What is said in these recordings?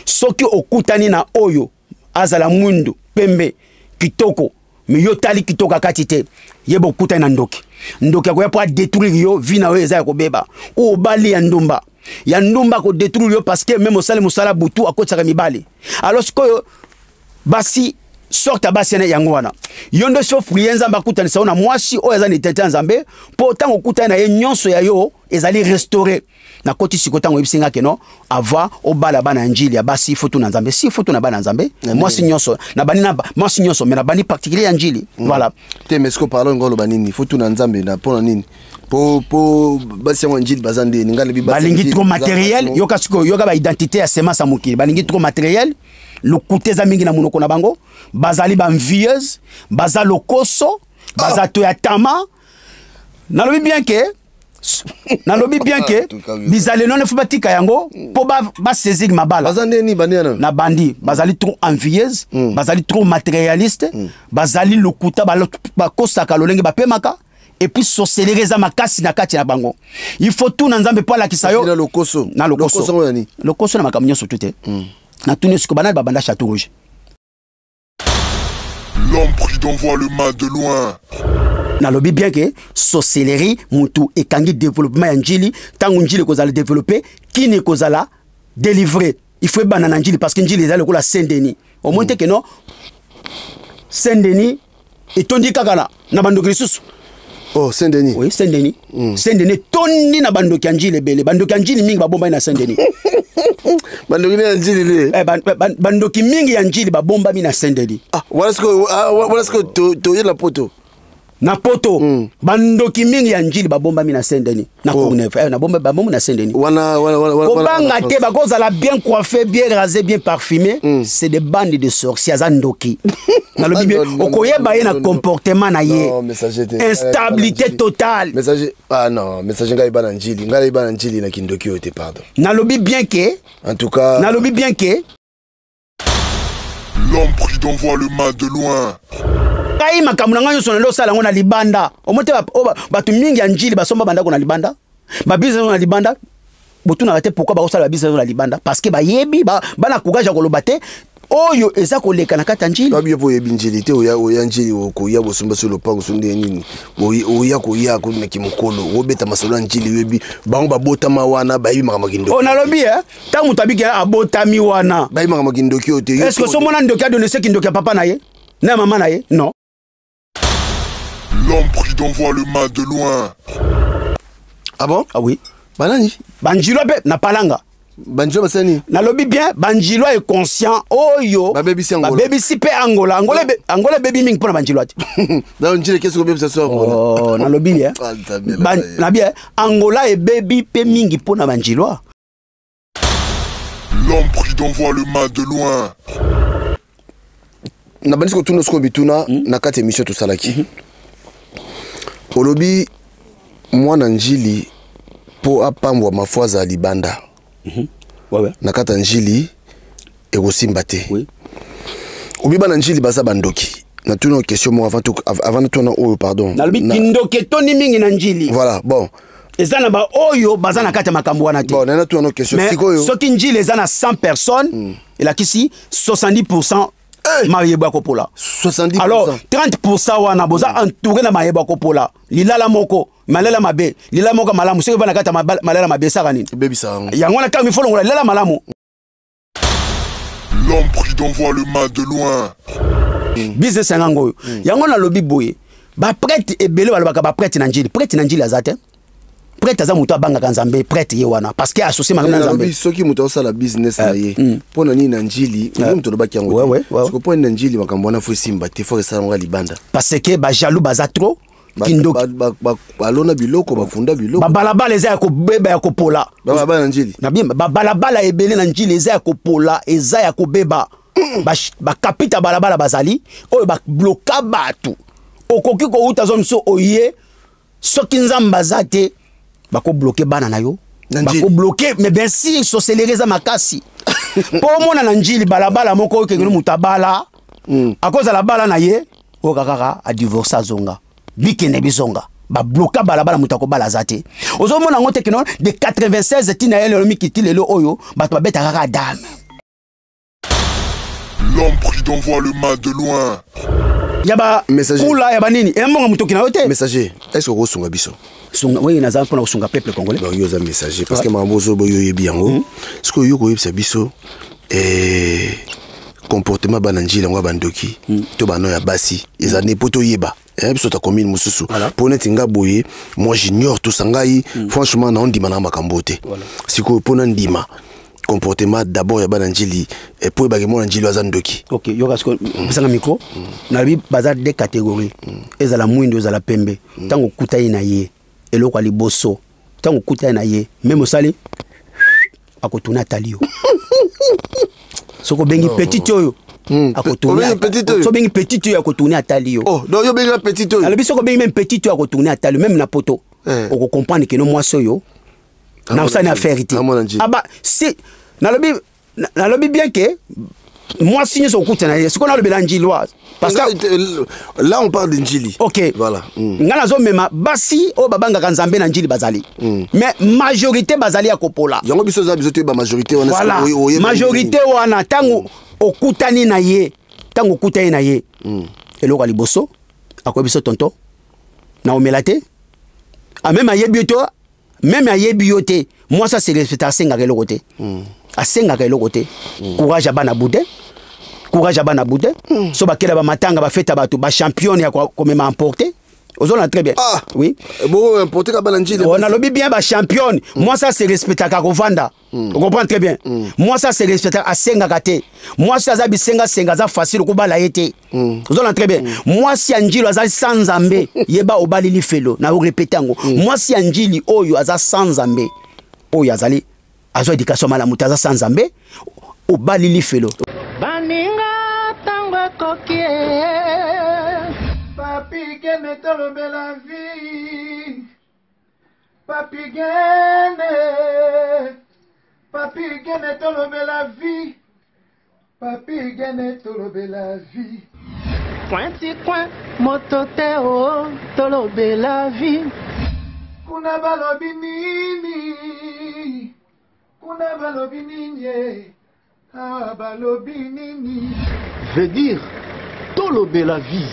Soki okutani na oyo azala mwindu, pembe, kitoko, mais yo tali kitoko akati te, yeba okutani na ndoki. Ndoki akoya mpo adétruire yo vie na yo, eza ya kobeba. Oyo obali ya ndumba, ya ndumba akodétruire yo, parce que même osali mosala butu, akotisaka mibali. Alors sikoyo basi, sorte ya basi yango wana, yo nde so prier Nzambe akutanisa yo na mwasi oyo aza na identité ya Nzambe, mpo ntango okutani na ye, nyonso ya yo ezali restauré. Nakoti sikoyo, ntango oyebisi nga que non, avant obala bana ya Njili ya basi, faut tuna Nzambe. Si faut tuna bana ya Nzambe, mwasi nyonso na bani, na mwasi nyonso, mais na bani particulier ya Njili. Voilà. Te, mais siko parole ngo oloba nini? Faut tuna Nzambe na mpona nini? Po basi yango Njili baza ndeni? Ngai nalobi basi balingi trop matériel. Yoka sikoyo, yoka baidentité ya semence ya mokili. Balingi trop matériel, lokuta eza mingi na monoko na bango, bazali baenvieuse, baza lokoso, baza to ya tama. Nalobi bien que, nalobi bien que bizaleli wana faut batika yango mpo basaisir mabala. Baza ndeni bandi wana? Na bandi, bazali trop envieuse, bazali trop matérialiste, bazali lokuta, bakosaka lolenge bapemaka, et puis sorcellerie eza makasi na kati na bango. Il faut tuna Nzambe mpo alakisa yo. Na lokoso? Na lokoso. Lokoso yango nani? Lokoso na makambo nyonso tu te. Natuni siko, banani babanda Château Rouge? L'homme prudent voit le mal de loin. Nalobi bien que sorcellerie mutu ekangi développement ya Njili. Ntango Njili ekozala développé, kini ekozala délivré. Il faut ebanda na Njili, parce que Njili eza lokola Saint Denis. Omoni te que non, Saint Denis etondi kaka na bandoki lisusu. Oh, Saint Denis? Oui, Saint Denis. Saint Denis etondi na bandoki ya Njili ebele. Bandoki ya Njili mingi babombani na Saint Denis. Bandoki ne ya Njili ne? Eh, bandoki mingi ya Njili babombami na Saint Denis. Ah, wana sikoyo, ah, wana sikoyo toye na poto. Na poto, bandoki mingi ya Njili babombami na Saint Denis, na Courneuve. Eh, babombi na Saint Denis. Wana Kobanga te, bakozala bien coiffé, bien rasé, bien parfumé, c'est des bandes de sorciers. Aza ndoki. Nalobi bien, Non, non, okoyeba ye na non, non. comportement na ye. Non, messager te. Instabilité totale. Messager, ah non, messager, ngai bana Njili, ngai bana Njili na kindoki oyo te, pardon. Nalobi bien que En tout cas nalobi bien que L'homme prudent voit le mal de loin. Ngai makambo na ngai nyonso nali osala yango na libanda. Omoi te, oyo bato mingi ya Njili basomba bandako na libanda, babusiness na libanda. Botunaka te pourquoi bakosala babusiness na libanda? Parce que bayebi bana courage ya koloba te oyo eza koleka na kati ya Njili. Babi po oyebi Njili te. Oya Njili, okoya bosomba so lopango so ndenge nini, oya koya komeki mokolo obeta masolo ya Njili. Oyebi bango babotama wana, bayebi makambo ya kindoki. Oyo nalobi e, ntango moto abiki abotami wana. Bayebi makambo ya kindoki oyo te. Est ce que somona ndoki adonese kindoki ya papa na ye na ya mama na ye? Non. L'homme prudent voit le mal de loin. Ah bon? Ah oui. Banani? Banjilwa mpe na palanga. Banjilo basani? Nalobi bien, banjilwa inconscient oyo Babebisi Angola. Babebisi mpe Angola. Angola Angola ebebi mingi mpona banjilwa te. Donc Njili kesi kobebisa so Angola? Oh, nalobi bien. Ah, Nzambe na ye. Na bien, Angola ebebi mpe mingi mpona banjilwa. L'homme prudent voit le mal de loin. Na bandisi kotuna sikoyo bituna na kati ya émission tosalaki. Olobi mwana Njili mpo apambwama faut azala libanda. Ouais. Na kati ya Njili ekosimba te. Oui. Obi bana Njili baza bandoki. Natuna question moko avant natuna oyo, pardon. Nalobi kindoki etondi mingi na Njili. Voilà, bon. Eza na baoyo baza na kati ya makambo wana te. Bon, nana tuna question. Mais sikoyo soki Njili eza na 100 personnes, elakisi 70 Hey! mayebo ya kopola. 70? Alors 30 wana boza entouré na mayebo ya kopola. Lilala moko malala mabe, lilala moko malamu, soki eva na kati ya malala mabe, esaka nini? Ebebisa yango. Yango wana ntango mifolongola lilala malamu. L'homme prudent voit le mal de loin. Business yango oyo, yango nalobi boye, baprêtre ebele balobaka baprêtre na Njili. Prêtre na Njili aza te. Prêtre aza moto abangaka Nzambe. Prêtre ye wana parce que associé makambo na Nzambe. Nalobi soki moto azosala business na ye, mpo na nini na Njili oyo moto olobaki yango te? Siko mpo nini na Njili makambo wana faut esimba te, faut esala yango ya libanda? Parce que bajaloux baza trop. Kindoki. Balona biloko, bafunda biloko. Babalabala eza ya kobeba, ya kopola. Balabala na Njili? Na bien, babalabala ebele na Njili eza ya kopola, eza ya kobeba. Bakapita balabala bazali oyo babloka bato. Okoki kouta zo mosusu oye, soki Nzambe aza te, bakobloke bana na yo. Na Njili? Bakobloke, mais bien sûr, sorcellerie eza makasi. Mpo omona na Njili balabala moko oyo kengeli moto abala, akozala bala na ye oyo kaka adivorce, azonga, bikende bizonga, babloka balabala, moto akobala aza te. Ozomona yango te que non, de 96 ntina ye lelo mikiti, lelo oyo bato babetaka kaka dame. L'homme prudent voit le mal de loin. Ya ba kula ya banini ya mbongo motoki na yo te. Messager, est-ce que okosunga biso? Sunga, oui, naza mpona kosunga peuple congolais. Donc yo oza messager parce que makambo ozobo yo oyebi yango. Sikoyo yo koyebisa biso eh, comportement bana njili yango ya bandoki to bana ya basi eza nde mpo toyeba eh, biso ta commune mosusu mpo neti nga boye, moi j'ignore tout ça. Ngai franchement naondima na makambo te. Sikoyo mpo na ndima comportement d'abord ya bana njili, mpo oyebaki mwana njili aza ndoki. Ok, yoka sikoyo, opesanga micro. Nalobi baza deux catégories, ezala mwindo, ezala pembe. Ntango okuta ye na ye, eloko ya liboso, ntango okuta ye na ye, meme osali, akotuna, atali yo. Soki obengi petit oyo, Obengi petit oyo? Soki obengi petit oyo, akotourne, atali yo. Oh, donc yo obengi petit oyo? Nalobi soki obengi même petit oyo, akotourne, atali yo. Même na poto, okocomprendre que no, mwasi oyo na osali affaire te. Amona njili. Aba si nalobi bien que mwasi nyonso okutana ye, sikoyo nalobela njilwa parce que Là on parle de njili. Ok. Voilà. Nga nazomema basi oyo babangaka Nzambe na Njili bazali, mais majorité bazali ya kopola. Yango biso eza biso toyeba majorité wana. Voilà. Oyeba majorité wana, ntango okutani na ye, ntango okutani na ye, eloko ya liboso akoyebi biso: "Tonton, na omela te." Ameme ayebi yo te, meme ayebi yo te. Mwasi ase respecte, asengaka eloko te, asengaka eloko te. Courage ya bana boudin, courage ya bana boudin. So bakela bamatanga, bafeta bato, bachampionne ya komema emporte. Ozolanda très bien? Ah. Oui. Bon, importe ka bana njili. Oh, nalobi bien, bachampionne. Mwasi ase respectaka kovanda. Ocomprendre très bien? Mwasi ase respectaka, asengaka te. Mwasi aza bisengasenga, aza facile kobala ye te. Ozolanda très bien? Mwasi ya Njili aza sans Nzambe, yeba obali lifelo. Na orépéter yango: mwasi ya Njili oyo aza sans Nzambe, oyo azali azwa éducation malamu te, aza sans Nzambe, obali lifelo. Baninga, ntango ekoki e. Papi Gene, tolobela vie. Papi Gene, Papi Gene, tolobela vie. Papi Gene, tolobela vie. Coin ti coin, moto te o, tolobela vie. Kuna balobi nini? Kuna balobi nini e? Ah, balobi nini? Veut dire tolobela vie,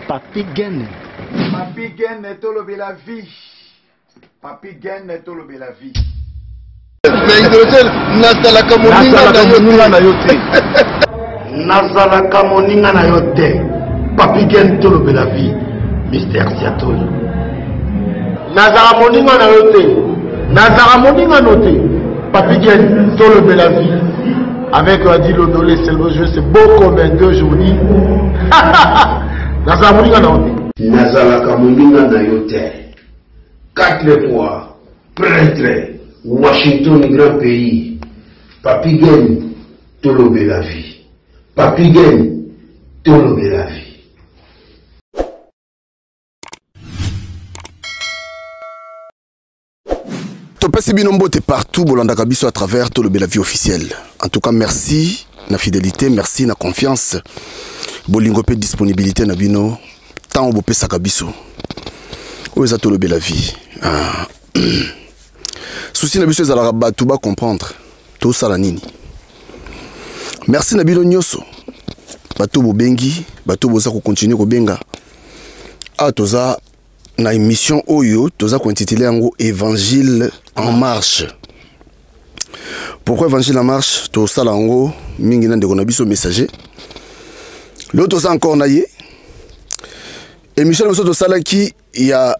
Papi Gene. Papi Gene, tolobela vie. Papi Gene, tolobela vie. Nazalaka moninga na yo te. Nazalaka moninga na yo te. Papi Gen, tolobela vie, Mister Siatoli. Nazala moninga na yo te, nazala moninga no te. Papi Gen, tolobela vie avec Adi Londolé Selvo. Je c'est beau comme un deux jours. Nazala moninga na yo te. Nazalaka moninga na yo te. Quatre fois prêtre, Washington grand pays. Papi Gen, tolobela vie. Papi Gen, tolobela vie. Topesi bino mbote partout bolandaka biso à travers Tolobela vie officielle. En tout cas, merci na fidélité, merci na confiance, bolingo mpe disponibilité na bino ntango bopesaka biso. Oyo eza Tolobela vie. Ah. Souci na biso ezalaka bato bacomprendre tosala nini. Merci na bino nyonso, bato bobengi, bato boza kocontinue kobenga. Awa toza na émission oyo toza kointituler yango "Évangile en marche". Pourquoi "Évangile en marche"? Tosala yango mingi na ndeko na biso Messager. Lelo toza encore na ye. Émission na biso tosalaki ya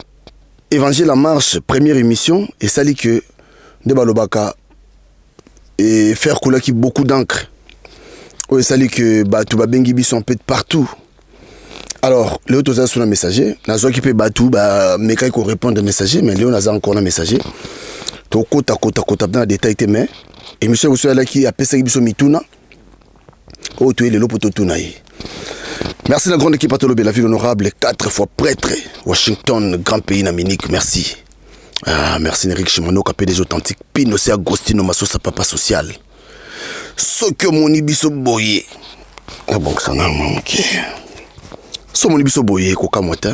"Évangile en marche", première émission, esali ke nde balobaka et faire coulaki beaucoup d'encre, oyo esali ke bato babengi biso un peu de partout. Alors lelo toza so na Messager. Nazwaki mpe bato bamekaki korépondre Messager, mais lelo naza encore na Messager. Tokota kota kota na détail te, mais émission biso alaki, apesaki biso mituna oyo toye lelo mpo totuna ye. Merci la grande équipe à la ville, honorable quatre fois prêtre, Washington grand pays na Munich, merci. Ah, merci Nerik Shimanoka, PDG authentique, Pino se Agostino Masosa, papa social. Soki omoni biso boye, abongisa na moke. So omoni biso boye, kokamwa te.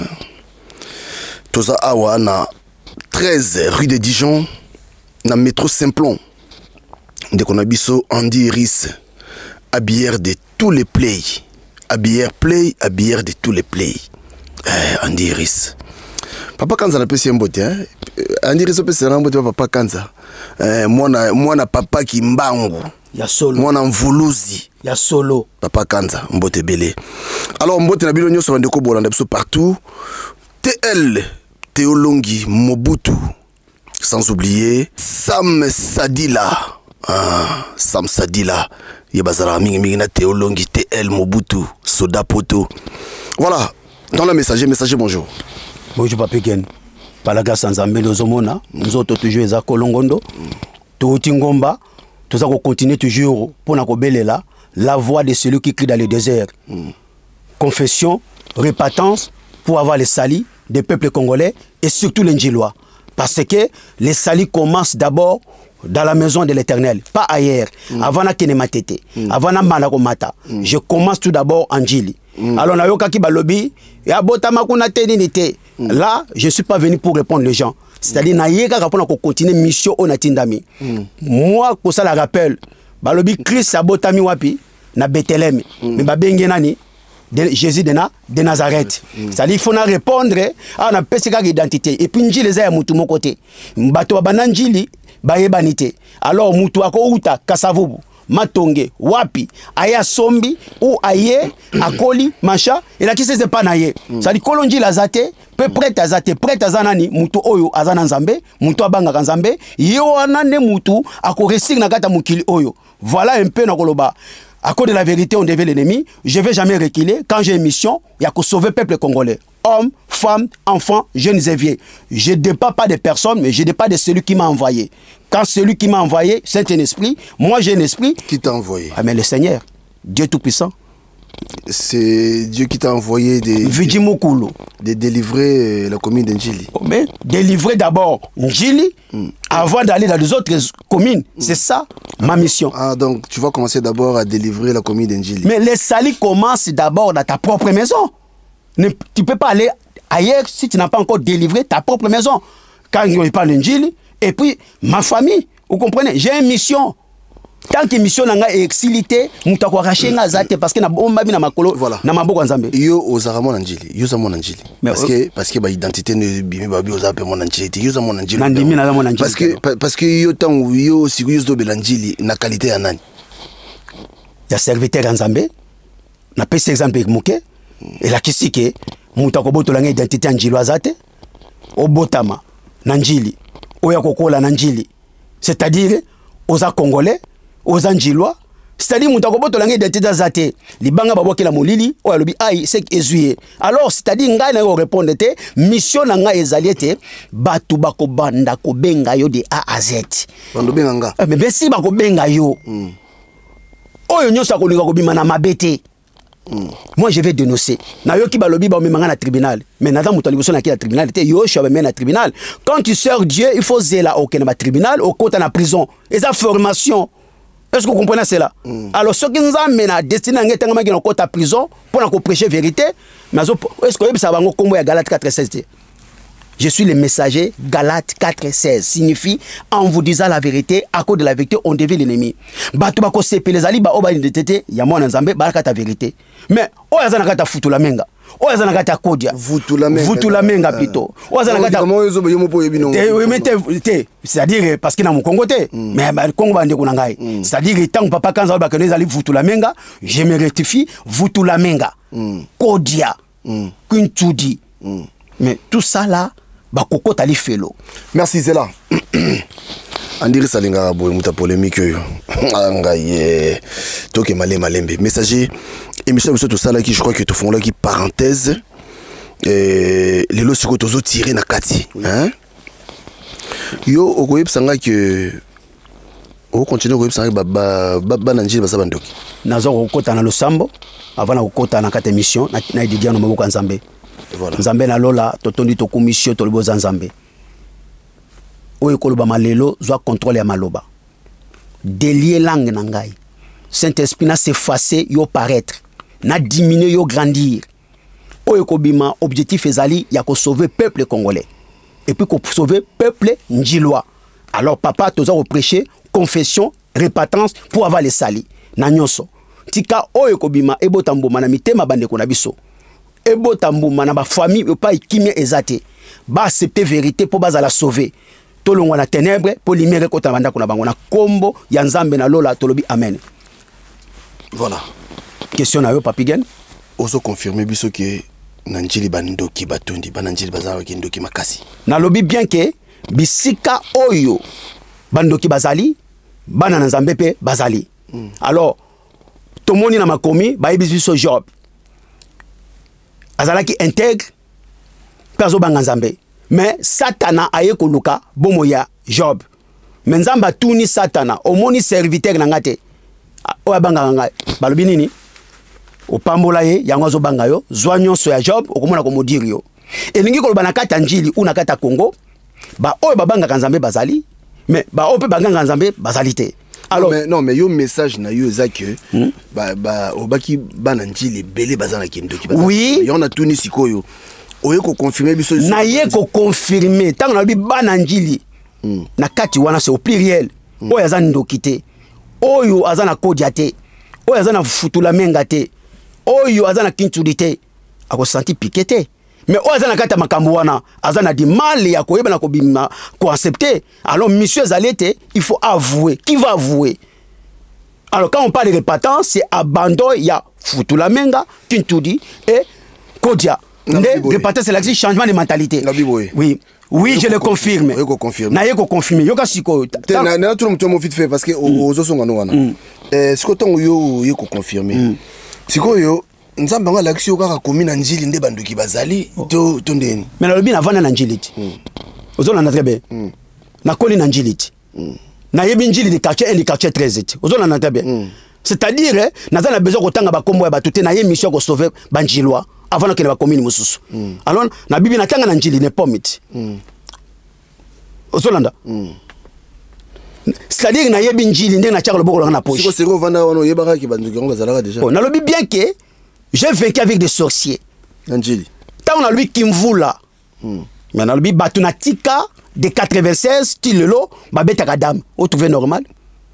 Toza awa na 13 rue de Dijon, na métro Simplon. Ndeko na biso Andy Iris. Habilleur de tous les play. Habilleur play, habilleur de tous les play. Eh, Andy Iris. Papa Kanza napesi ye mbote hein? Andy Iris opesi nga mbote papa Kanza. Eh, mwana mwana papa Kimbangu. Ya solo. Mwana mvuluzi. Ya solo. Papa Kanza mbote ebele. Alors mbote na bino nyonso bandeko bolanda biso partout. TL Théolongi Mobutu sans oublier Sam Sadila ah, Sam Sadila ye bazalaka mingimingi na Théo Longi TL Mobutu Soda Poto voilà dans le messager messager bonjour bonjour Papi Ken par la grâce ya Nzambe ozomona nzoto toujours eza kolongondo touti ngomba toza kocontinue toujours mpo na kobelela la voix de celui qui crie dans le désert confession repentance pour avoir le salut des peuples congolais et surtout les Ndjilois. Parce que le salut commence d'abord dans la maison de l'éternel, pas ailleurs. Avant na matete, avant na mala mata. Je commence tout d'abord en Ndjili. Alors nayokaki balobi, ya botama kuna te nini te. Là, je suis pas venu pour répondre les gens. C'est-à-dire naye kaka pona ko continuer mission oyo natindami. Moi kosala rappel, balobi Christ abotami wapi na Bethléem. Mais babenge nani de Jésus de, na, de Nazareth. C'est-à-dire il faut na répondre à na pesi kaka identité. Et puis Ndjili eza ya mutu moko te. Bato babanda Ndjili bayebani te. Alors mutu akouta Kasavubu, Matonge, wapi, aye asombi ou aye akoli macha elakisi eze pa na ye. C'est-à-dire kolo Ndjili aza te, pe prêtre aza te, prêtre aza nani mutu oyo aza na Nzambe, mutu abangaka Nzambe, ye wana nde mutu akoresir na kati ya mokili oyo. Voilà un peu na koloba. À cause de la vérité, on devait l'ennemi. Je vais jamais reculer. Quand j'ai une mission, il y a que sauver le peuple congolais. Hommes, femmes, enfants, jeunes et vieux. Je ne dépends pas de personne, mais je dépends de celui qui m'a envoyé. Quand celui qui m'a envoyé, c'est un esprit. Moi, j'ai un esprit. Qui t'a envoyé? Ah, mais le Seigneur, Dieu Tout-Puissant. C'est Dieu qui t'a envoyé de, Vijimukulu. de délivrer la commune de Ndjili. Mais délivrer d'abord Ndjili avant d'aller dans les autres communes. C'est ça ma mission. Ah, donc tu vas commencer d'abord à délivrer la commune de Ndjili. Mais les saluts commencent d'abord dans ta propre maison. Ne, tu ne peux pas aller ailleurs si tu n'as pas encore délivré ta propre maison. Quand je parle de Ndjili, et puis ma famille, vous comprenez, j'ai une mission. Tant que mission nanga exilité, mutu akoarracher nga aza te parce que na bombami na makolo Voilà. na maboko ya Nzambe. Yo ozalaka mwana Ndjili, yo oza mwana Ndjili. Mais Parce que parce que ba identité ne bimi babi oza pe mwana Ndjili te, yo oza mwana Ndjili. Nandimi naza mwana Ndjili Parce que te. parce que yo tango yo sikoyo ozobela Ndjili na qualité ya nani? Ya serviteur ya Nzambe. Napesi exemple moke, elakisi ke moto akobotola nga identité ya Ndjili aza te. Obotama na Ndjili, oyo akokola na Ndjili, c'est-à-dire oza congolais, oza Ndjilois, c'est-à-dire moto akobotola nga identité aza te. Libanga babwakela molili oyo alobi ai sek ezwi ye. Alors c'est-à-dire ngai naye korépondre te, mission na ngai ezali ete bato bakobanda kobenga yo de A à Z. Bando benga nga. Eh, mais bien si bakobenga yo. Oyo nyonso akolinga kobima na mabe te. Moi je vais dénoncer. Nayoki balobi bamemanga na tribunal. Mais naza moto ya liboso naki na tribunal te, Yoshua bamema na tribunal. Quand tu sers Dieu, il faut zela okende na tribunal, okota na prison. Eza formation. Est-ce que vous comprenez cela? Alors soki Nzambe na destiné na ngai etangamaki na okota prison mpo na koprêcher vérité, mais est-ce que oyebisa bango kombo ya Galate 4:16 te? Je suis le messager. Galate 4:16 signifie en vous disant la vérité, à cause de la vérité, on devait l'ennemi. Bato bako sepele zali ba oba identité ya mwana Nzambe ba kata vérité. Mais oyo aza na kata futula menga. Oyo aza na kata kodia. Vutula menga. Vutula menga plutôt. Oyo aza na kata Comment oyo oyo mopo yebi non. Te, oui, mais te, te, c'est-à-dire parce que na Congo te, mais ba Congo ba ndeko na ngai. C'est-à-dire tant que papa Kanza ba kene zali vutula menga, je me rectifie, vutula menga. Kodia. Kuntudi. Mais tout ça là, bakokota lifelo. Merci Zela. Andiri salingaka boye muta polémique oyo. Ngai ye toke malembe malembe. Messager émission biso tosalaki, je crois que tofungolaki parenthèse. Lelo sikoyo tozotire na kati. Hein? Yo okoyebisa ngai ke okocontinue koyebisa ngai bana Ndjili baza bandoki. Naza kokota na losambo avant na kokota na kati émission na edidia na maboko ya Nzambe. Voilà. Nzambe na lola totondi tokumisi yo tolobi oza Nzambe. Oyo ekoloba malelo zwa contrôle ya maloba. Délier langue na ngai. Saint-Esprit na s'effacer yo paraître, na diminuer yo grandir. Oyo ekobima objectif ezali ya ko sauver peuple congolais et puis ko sauver peuple ndjilois. Alors papa toza ko prêcher confession, repentance pour avoir les salis na nyonso. Tika oyo ekobima ebota mbuma na mitema bandeko na biso, ebota mbuma na bafamille epai kimia eza te, baaccepte vérité mpo bazala sauve, tolongwa na ténèbre mpo lumière ekota na bandako na bango. Na kombo ya Nzambe na lola tolobi amen. Voilà. Question na yo, Papi Gen. Ozo confirmer biso ke na Njili bandoki batondi, bana Njili bazalaki ndoki makasi. Nalobi bien ke bisika oyo bandoki bazali, bana na Nzambe mpe bazali. Alors tomoni na makomi, bayebisi biso Job azalaki intègre mpe azobanga Nzambe, mais Satana aye koluka bomoi ya Job. Mais Nzambe atuni Satana: omoni serviteur na nga te oyo abangaka ngai? Balobi nini? Opambola ye, yango azobanga yo. Zwa nyonso ya Job, okomona komodire yo. Elingi koloba na kati ya Njili ou na kati ya Congo, baoyo babangaka Nzambe bazali, mais baoyo mpe banganga Nzambe bazali te. Alors, mais, non, mais yo, message na yo eza ke ba obaki bana Njili ebele baza na kindoki. Oui. Yango natuni sikoyo, oye koconfirme biso. Naye koconfirme ntango nalobi bana Njili na kati wana, c'est au pluriel. Oyo aza ndoki te, oyo aza na kodia te, oyo aza na futula menga te, oyo aza na kintudi te, akosanti pike te. Mais oyo aza na kati ya makambo wana, aza na du mal ya koyeba na kobima, koaccepte. Alors mission ezali ete il faut avouer. Qui va avouer? Alors quand on parle de repentance, c'est abandon ya futula menga, kintudi et kodia. Nde repentance elakisi changement de mentalité. Oui, oui, je le confirme. Naye koconfirme. Yoka sikoyo. Natuna moto mo vite fait, parce que ozosonga no wana. Sikoyo ntango yo oye koconfirme, sikoyo Nzambe yango alakisi yo kaka komi na Njili nde bandoki bazali to ndeni? Mais nalobi navanda na Njili ti, ozolanda très bien. Nakoli na Njili ti, nayebi Njili de quartier 1, de quartier 13 ti, ozolanda très bien. C'est-à-dire naza na besoin kotanga bakombo ya bato te. Naye mission ya kosauve banjilwa avant nakende bacommune mosusu. Alors nabibi natanga na Njili ne pomi ti, ozolanda. C'est-à-dire nayebi Njili ndenge natiaka loboko langa na poche. Siko siko ovanda wana, oyebaka ke bandoki yango bazalaka déjà? Bon, nalobi bien ke j'ai vaincu avec des sorciers. Na Njili. Ntango nalobi Kimvula, mais nalobi bato na tika de 96 ti lelo babetaka dame, otrouve normal?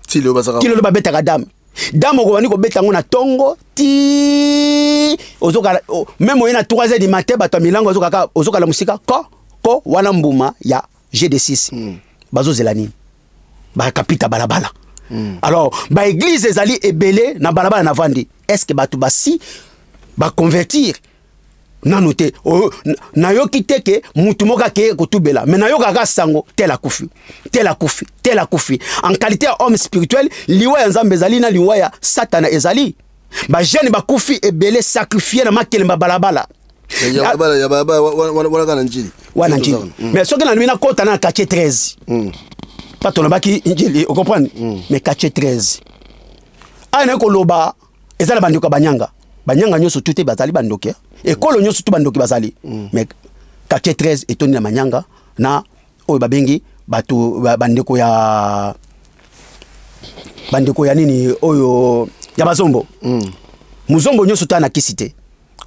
Ti lelo bazalaka? Ti lelo babetaka dame. Dame okobandi kobeta yango na ntongo ti ozokala, même oye na 3 heures du matin, bato ya milango ozokaka, ozokala mosika ko ko wana mbuma ya gd6. Bazozela nini? Bakapita balabala. Alors baeglize ezali ebele na balabala na vandi. Est ce que bato basi baconvertir nanu te? Nayoki te ke mutu moko akeye kotubela, mais nayokaka sango tel akufi, tel akufi, tel akufi. En qualité ya homme spirituel, liwa ya Nzambe ezali na liwa ya Satana ezali. Bajeune bakufi ebele, sacrifie na makelemba balabala. Wana kaka na Njili? Wana Njili. Mais soki nalobi nakota na quartier 13, pa tolobaki Njili, ocomprendre? Mais quartier 13 aya, naye koloba eza na bandeko ya banyanga. Banyanga nyonso tu te bazali bandoki, ekolo nyonso tu bandoki bazali, mais quartier 13 etondi na manyanga na oyo babengi bato bandeko ya nini oyo ya bazombo. Muzombo nyonso to na kisi te,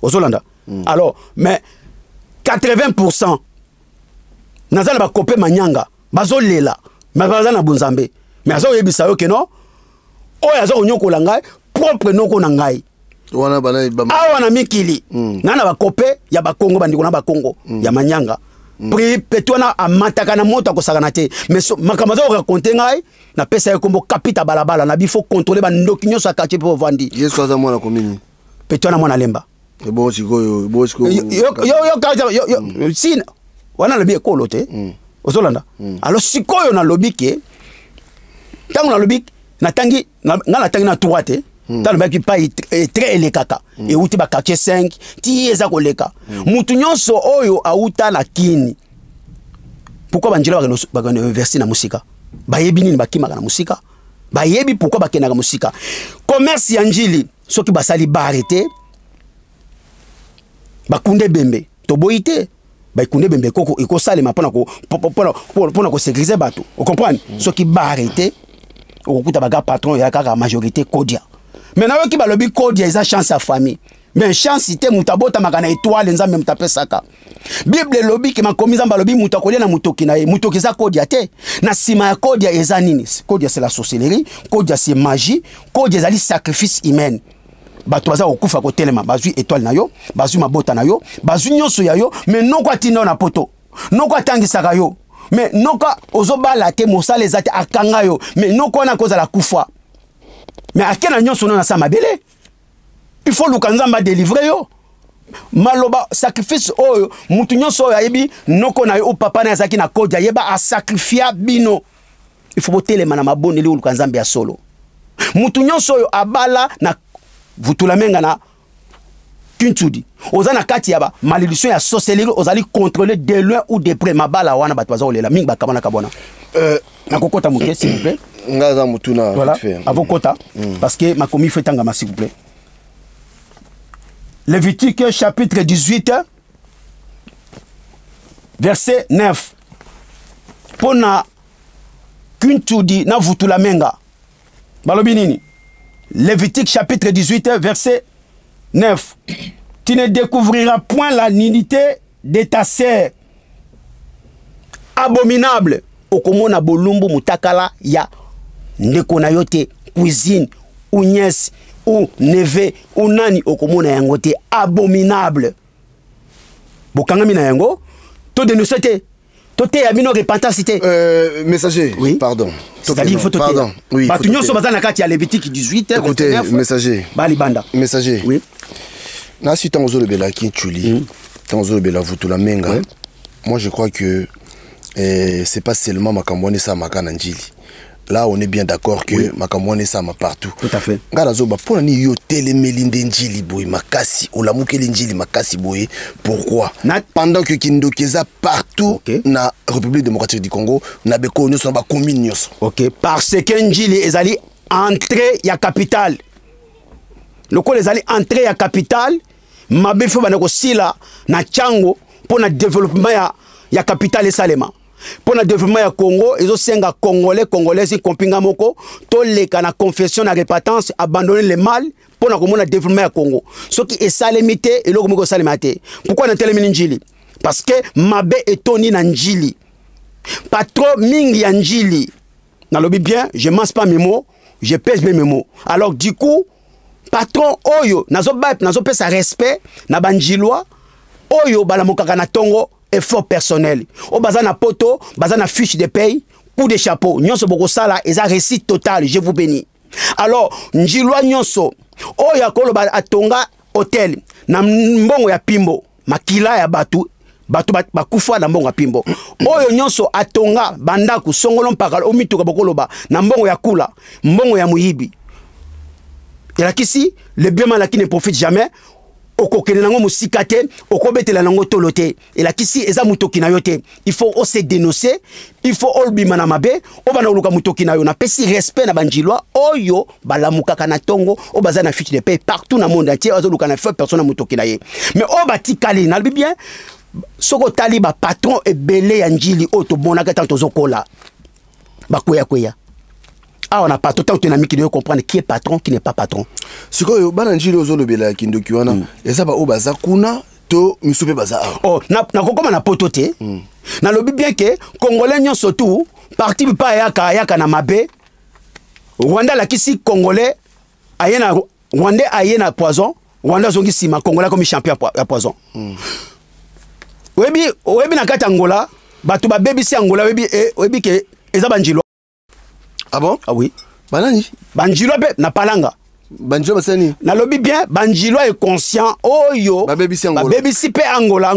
ozolanda. Alors mais 80 naza na bakope manyanga, bazolela, mais baza na bonzambe. Mais aza koyebisa yo ke non, oyo aza konyokola ngai, propre noko na ngai. Wana bana? Awa na mikili na bakope ya Bakongo, bandeko na Bakongo ya manyanga. Pri peto wana amataka na moto, akosakana te. Mais so, makambo aza koraconte ngai, napesa ye kombo Kapita Balabala. Na bifo contrôle bandoki nyonso ya quartier mpe ovandi. Yesu aza mwana komini? Peto wana mwana Lemba. Bon, sikoyo, bon, sikoyo. Yo si wana nalobi ekolo te, ozolanda. Alors sikoyo nalobi ke ntango nalobi natangi nga, natangi na 3 te. Ntango nalobaki pai tre elekaka, euti baquartier 5 ti eza koleka. Mutu nyonso oyo auta na Kini, pourquoi banjela bakende université na mosika? Bayebi nini bakimaka na mosika? Bayebi pourquoi bakendaka mosika? Commerce ya Njili, soki basali bare te, bakunda ebembe, toboyi te. Bakunda ebembe ekosalema mpona kosécurize bato, ocomprendre? Soki bare te, okokuta baga patron ya kaka majorité kodia. Mais nayoki balobi kodia eza chance ya famille, mais chance te. Moto abotamaka na étoile, Nzambe moto apesaka. Bible elobi ke makomi, Nzambe alobi moto akolia na motoki na ye. Motoki eza kodia te. Na nsima ya kodia eza nini? Kodia, c'est la sorcellerie. Kodia, c'est magie. Kodia ezali sacrifice humaine. Bato baza kokufa kotelema, bazwi étoile na yo, bazwi mabota na yo, bazwi nyonso ya yo. Mais noko atinda yo na poto, noko atangisaka yo, mais noko ozobala te, mosala eza te, akanga yo. Mais noko wana akozala kufa, mais ake na nyonso no na sa mabele. Il faut luka Nzambe adelivre yo. Maloba sacrifice oyo mutu nyonso oyo ayebi noko na yo o papa na ye azalaki na kodi, ayeba asakrifia bino. Il faut botelema na mabondeli, oluka Nzambe ya solo. Mutu nyonso oyo abala na vutulamenga na Kintudi, oza na kati ya ba malédiction ya sorcellerie, ozali contrôlé de loin ou de près. Mabala wana bato baza kolela mingi, bakabwana kabwana. Nakokota moke, s'il vous plaît. Nga aza motuna. Voilà. Vite fait. Avokota, parce que makomi faut etangama, s'il vous plaît. Lévitique chapitre 18 verset 9, mpo na Kintudi na vutula menga, balobi nini? Lévitique chapitre 18 verset 9: tu ne découvriras point la nudité de ta sœur. Abominable. Okomona bolumbu mutakala ya ndeko na yo te, cousine ou nièce ou neveu ou nani, okomona yango te. Abominable. Bokangami na yango, to dénonce te, toteya bino repentance te. Messager. Oui. Pardon. C'est-à-dire il faut toteya. Pardon, oui. Bato nyonso baza na kati ya Lévitique 18 Écoutez, 29, messager. Balibanda. Messager. Oui. Nasi ntango ozolobela Kintuli, ntango ozolobela vutula menga, moi je crois que c'est pas seulement makambo wana esalamaka na Njili. Là, on est bien d'accord que makambo wana esalama partout. Tout à fait. Ngai nazoba, mpo na nini yo otelemeli nde Njili boye makasi, olamukeli Njili makasi boye? Pourquoi? Pendant que kindoki eza partout na République démocratique du Congo, na bekolo nyonso, na bacommune nyonso. Ok, parce que Njili ezali entrée ya capitale. Lokola ezali entrée ya capitale, mabe faut bana kosila na ntango mpo na développement ya capitale esalema. Mpo na développement ya Congo, ezosenga Congolais, Congolaise kompinga moko, toleka na confession, na repentance, abandonner le mal mpo na komona développement ya Congo. Soki esalemi te, eloko moko esalema te. Pourquoi natelemi ni Njili? Parce que mabe etondi na Njili. Patron mingi ya Njili, nalobi bien, je mange pas mes mots, je pèse bien mes mots. Alors du coup, patron oyo nazopesa respect na banjilwa oyo balamukaka na ntongo, effort personnel, oyo baza na poto, baza na fiche de paye. Coup de chapeau. Nyonso bokosala eza réussite totale, je vous bénis. Alors njilwa nyonso oyo akoloba atonga hotel na mbongo ya pimbo, makila ya bato, bato bakufa na mbongo ya pimbo, oyo nyonso atonga bandako songolo mpaka omituka, bokoloba na mbongo ya kula, mbongo ya moyibi, elakisi le bien mal acquis ne profite jamais. Okokende nango mosika te, okobetela nango tolo te, elakisi eza motoki na yo te. Il faut ose dénoncer, il faut olobima na mabe, obanda koluka motoki na yo. Napesi respect na banjilwa oyo balamukaka na ntongo, oyo baza na fiche de paie partout na monde entier, azoluka na feu personne na motoki na ye. Mais oyo batikali, nalobi bien, soki otali bapatron ebele ya Njili oyo tomonaka ntango tozokola, bakweyakweya awa na patron. Ntango toye na mikili, oyo comprendre qui est patron, qui n'est pas patron. Sikoyo bana Njili ozolobela kindoki wana, eza baoyo baza kuna to misu mpe baza awa? Oh, nakokoma na poto te. Nalobi bien ke Congolais nyonso tu parti bipa ayaka, ayaka na mabe. Rwanda alakisi Congolais aye na Rwandais, aye na poison, Rwanda azongi nsima, Congolais akomi champion ya poison. Oyebi na kati ya Angola, bato babebisi Angola, oyebi ke eza banjilwa. Ah bon? Ah oui. Banani? Banjilwa mpe na palanga. Banjilwa basali? Nalobi bien, banjilwa inconscient oyo Babebisi Angola. Babebisi mpe Angola.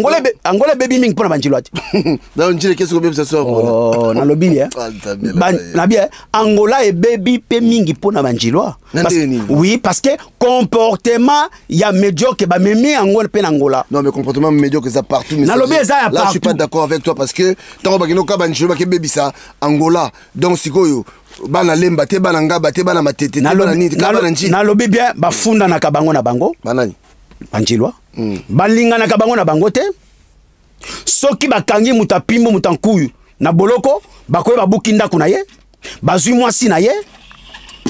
Angola ebebi mingi mpo na banjilwa te. Donc Njili kesi kobebisa so Angola? Oh, nalobi bien. Ah, Nzambe. Nabi, Angola ebebi mpe mingi mpo na banjilwa. Na ndenge nini? Oui, parce que comportement ya médiocre bamemi yango mpe na Angola. Non, mais comportement médiocre eza partout, mais Nalobi eza ya là je suis pas partout. d'accord avec toi, parce que ntango bakende oka banjilo bakebebisa Angola, donc sikoyo bana Lemba te, bana Ngaba te, bana Matete te, bana nini te, kaka bana Njili? Nalobi bien, bafundanaka bango na bango. Banani? Banjilwa balinganaka bango na bango te. Soki bakangi moto apimbo, moto ankuyu na boloko, bakoyi babuki ndako na ye, bazwi mwasi na ye.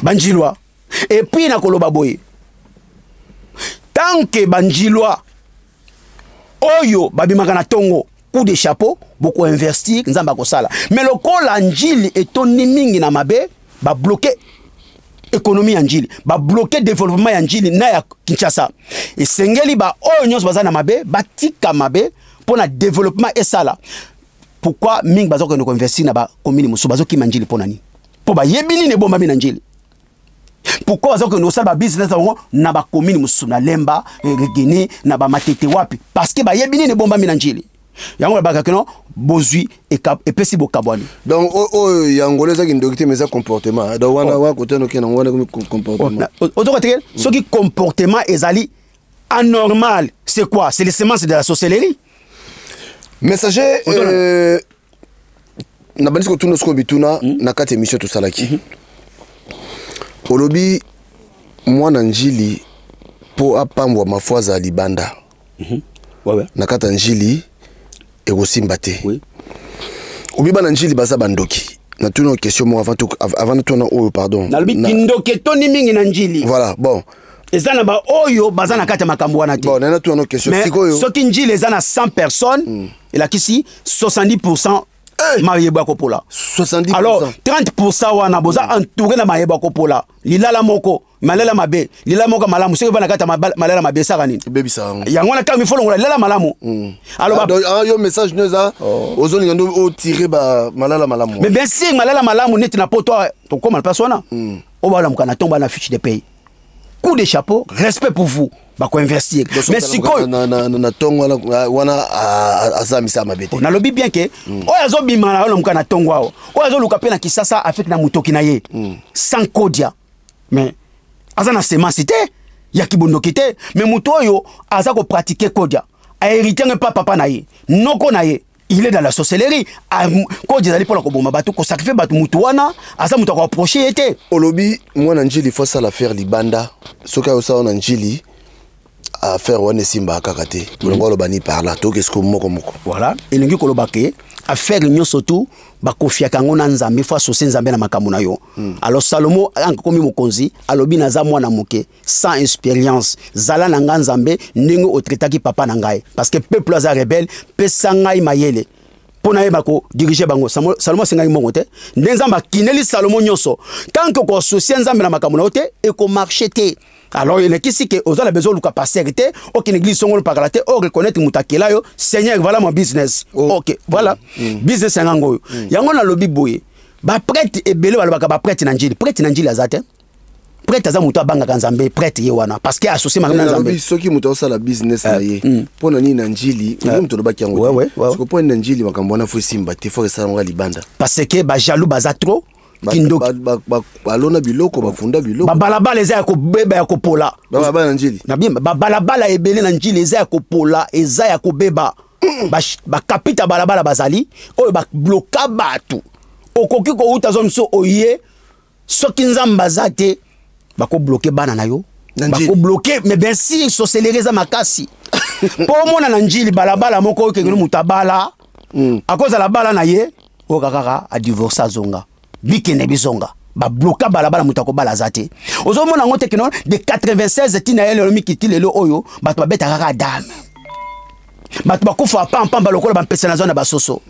Banjilwa, et puis nakoloba boye, tant que banjilwa oyo babimaka na ntongo, coup de chapeau, bokoinvestir, Nzambe akosala. Mais lokola Njili etondi mingi na mabe, babloke. Économie ya Njili, babloquer développement ya Njili na ya Kinshasa. Esengeli baoyo nyonso baza na mabe batika mabe mpo na développement esala. Pourquoi mingi bazokende koinvestir na bacommune mosusu, bazokima Njili? Mpo na nini? Mpo bayebi nini ebombami na Njili. Pourquoi bazokende kosala babusiness na bango na bacommune mosusu, na Lemba, Righini, na bamatete, wapi? Parce que bayebi nini ebombami na Njili. Yango balobaka keno bozwi epesi bokabwani. Donc oyo ya Angola ezaki ndoki te, mais eza comportement. Donc wana wana kote noke nango wana comportement. Ozoka teke soki comportement ezali anormal, c'est quoi? C'est les semences de la sorcellerie. Messager, nabandisi kotuna sikoyo bituna na kati ya émission tosalaki. Olobi mwana Njili mpo apambwama, fo azala libanda. Na kati ya Njili ekosimba te. Obi bana Njili baza bandoki. Natuna question moko avant natuna oyo, pardon. Nalobi kindoki etondi mingi na Njili. Voilà, bon. Eza na baoyo baza na kati ya makambo wana te. Bon, nana tuna question. Sikoyo, soki Njili eza na 100 personnes, elakisi 70 mayebo ya kopola. 70. Alors 30 wana boza entouré na mayebo ya kopola. Lilala moko malala mabe, lilala moko malamu, soki eva na kati ya malala mabe, esaka nini? Ebebisa yango. Yango wana kaka mifolongola lilala malamu. Alors yo message no eza ozolinga nde otire malala malamu. Mais bien sûr, malala malamu neti na poto, tokóma na place wana oyo balamuka na ntongo, bana fiche de paye, coup de chapeau, respect pour vous, bakoinvestir. Mais sikoyo na ntongo wana aza misala mabe te. Nalobi bien ke oyo azobima na olamuka na ntongo awa, oyo azoluka mpe na Kisasa afeki na motoki na ye sans kodia, mais aza na semence te ya kibondoki te. Mais moto oyo aza kopratiquer kodia, ahérité ngo epa papa na ye, noko na ye, il est dans la sorcellerie. Kodia ezali mpona koboma bato, kosacrifier bato. Motu wana aza moto akoapprocher ye te. Olobi mwana Njili fo asala affaire libanda. Soki ayosala na Njili, affaire wana esimbaka kaka te. Bolingo aloba ni par là toke siko moko moko. Voilà, elingi koloba ke affaire nyonso tu bakofiaka yango na Nzambe, fo associer Nzambe na makambo na yo. Alors Salomo akomi mokonzi, alobi: "Naza mwana moke, sans expérience, zala na nga Nzambe ndenge otraitaki papa na ngai, parce que peuple aza rebelle, pesa ngai mayele mpo nayeba kodiriger bango." Salomo asengaki mbongo te. Nde Nzambe akineli Salomo nyonso. Tant que koassocier Nzambe na makambo na yo te, ekomarcher te. Alors elakisi ke oza na besoin oluka pasteur te, okende église songolo pakala te, oreconnaître moto akela yo: "Seigneur, voilà mon business." Ok, voilà business yango oyo. Yango nalobi boye, baprêtre ebele balobaka baprêtre na Njili. Prêtre na Njili aza te. Prêtre aza moto abangaka Nzambe. Prêtre ye wana parce que associe makambo na Nzambe. Soki moto azosala business na ye, mpo na nini na Njili oyo moto olobaki yango? Siko mpo nini na Njili makambo wana fo esimba te, fo esala yango libanda? Parce que bajaloux baza trop. Kindoki, balona biloko, bafunda biloko. Babalabala eza ya kobeba, ya kopola. Babalabala na Njili? Na bien, babalabala ebele na Njili eza ya kopola, eza ya kobeba. Bakapita balabala bazali oyo babloka bato. Okoki kouta zo mosusu oye, soki Nzambe aza te, bakobloquer bana na yo, bakobloquer. Mais bien sûr, sorcellerie eza makasi. Mpo omona na Njili balabala moko oyo kengeli moto abala, akozala bala na ye oyo kaka adivorce, azonga, bikende bizonga, babloka balabala, moto akobala aza te. Ozomona yango te keno de 96 ntina ye lelo mikiti lelo oyo bato babetaka kaka dame, bato bakufa pampamba lokola bampesa na zwa na basoso.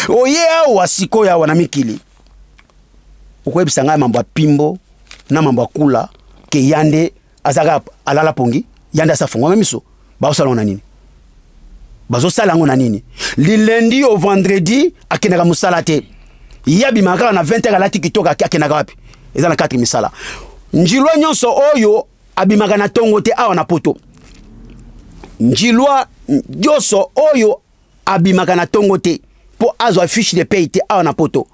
Oye awa sikoyo, awa na mikili, okoyebisa ngai mambo ya pimbo na mambo ya kula ke ya nde azalaka alala pongi, ya nde asa fungwama miso. Baosala yango na nini? Bazosala yango na nini? Du lundi au vendredi akendaka mosala te. Ye abimaka kaka na 20 heures, alati kitoko, akendaka wapi? Eza na 4 misala. Njilwa nyonso oyo abimaka na ntongo te awa na poto, njilwa nyonso oyo abimaka na ntongo te mpo azwa fiche de paye te awa na poto,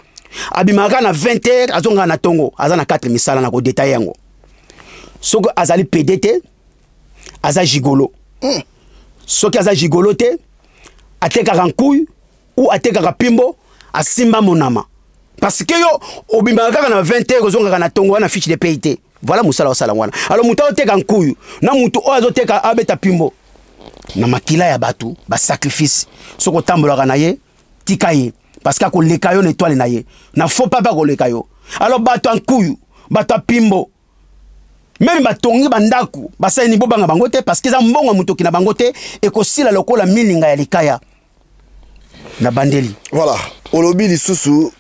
abimaka kaka na 20 heures, azongaka na ntongo, aza na 4 misala. Na kodétailler yango, soki azali pédé te, aza gigolo. Soki aza gigolo te, atekaka nkuyu ou atekaka pimbo, asimba monama, parce que yo obimaka kaka na 20 heures, ozongaka na ntongo wana, fiche de paye te. Voilà mosala osala wana. Alors moto azoteka nkuyu na moto oyo azoteka abeta pimbo na makila ya bato, basacrifice, soki otambolaka na ye, tika ye, parce que akoleka yo na étoile na ye na faux pas mpe akoleka yo. Alors bato ya nkuyu, bato ya pimbo, même batongi bandako, basalini, bobanga bango te, parce que eza mbongo ya motoki na bango te, ekosila lokola milinga ya likaya na bandeli. Voilà, olobi lisusu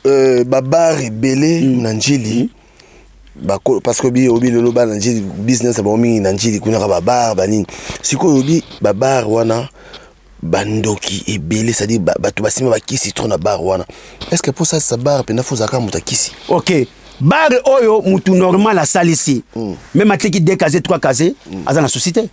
babar ebele na Njili. Parce que bi obi lelo bana Njili, business ya bango mingi na Njili kuna ka babar banini. Sikoyo obi babar wana, bandoki ebele, c'est-à-dire bato basima bakisi trop na bar wana. Est ce que mpo salisa bar mpenza, fo ozalaka moto akisi? Ok, bar oyo mutu normal asalisi, même ateki 2 casier, 3 casier, aza na souci te.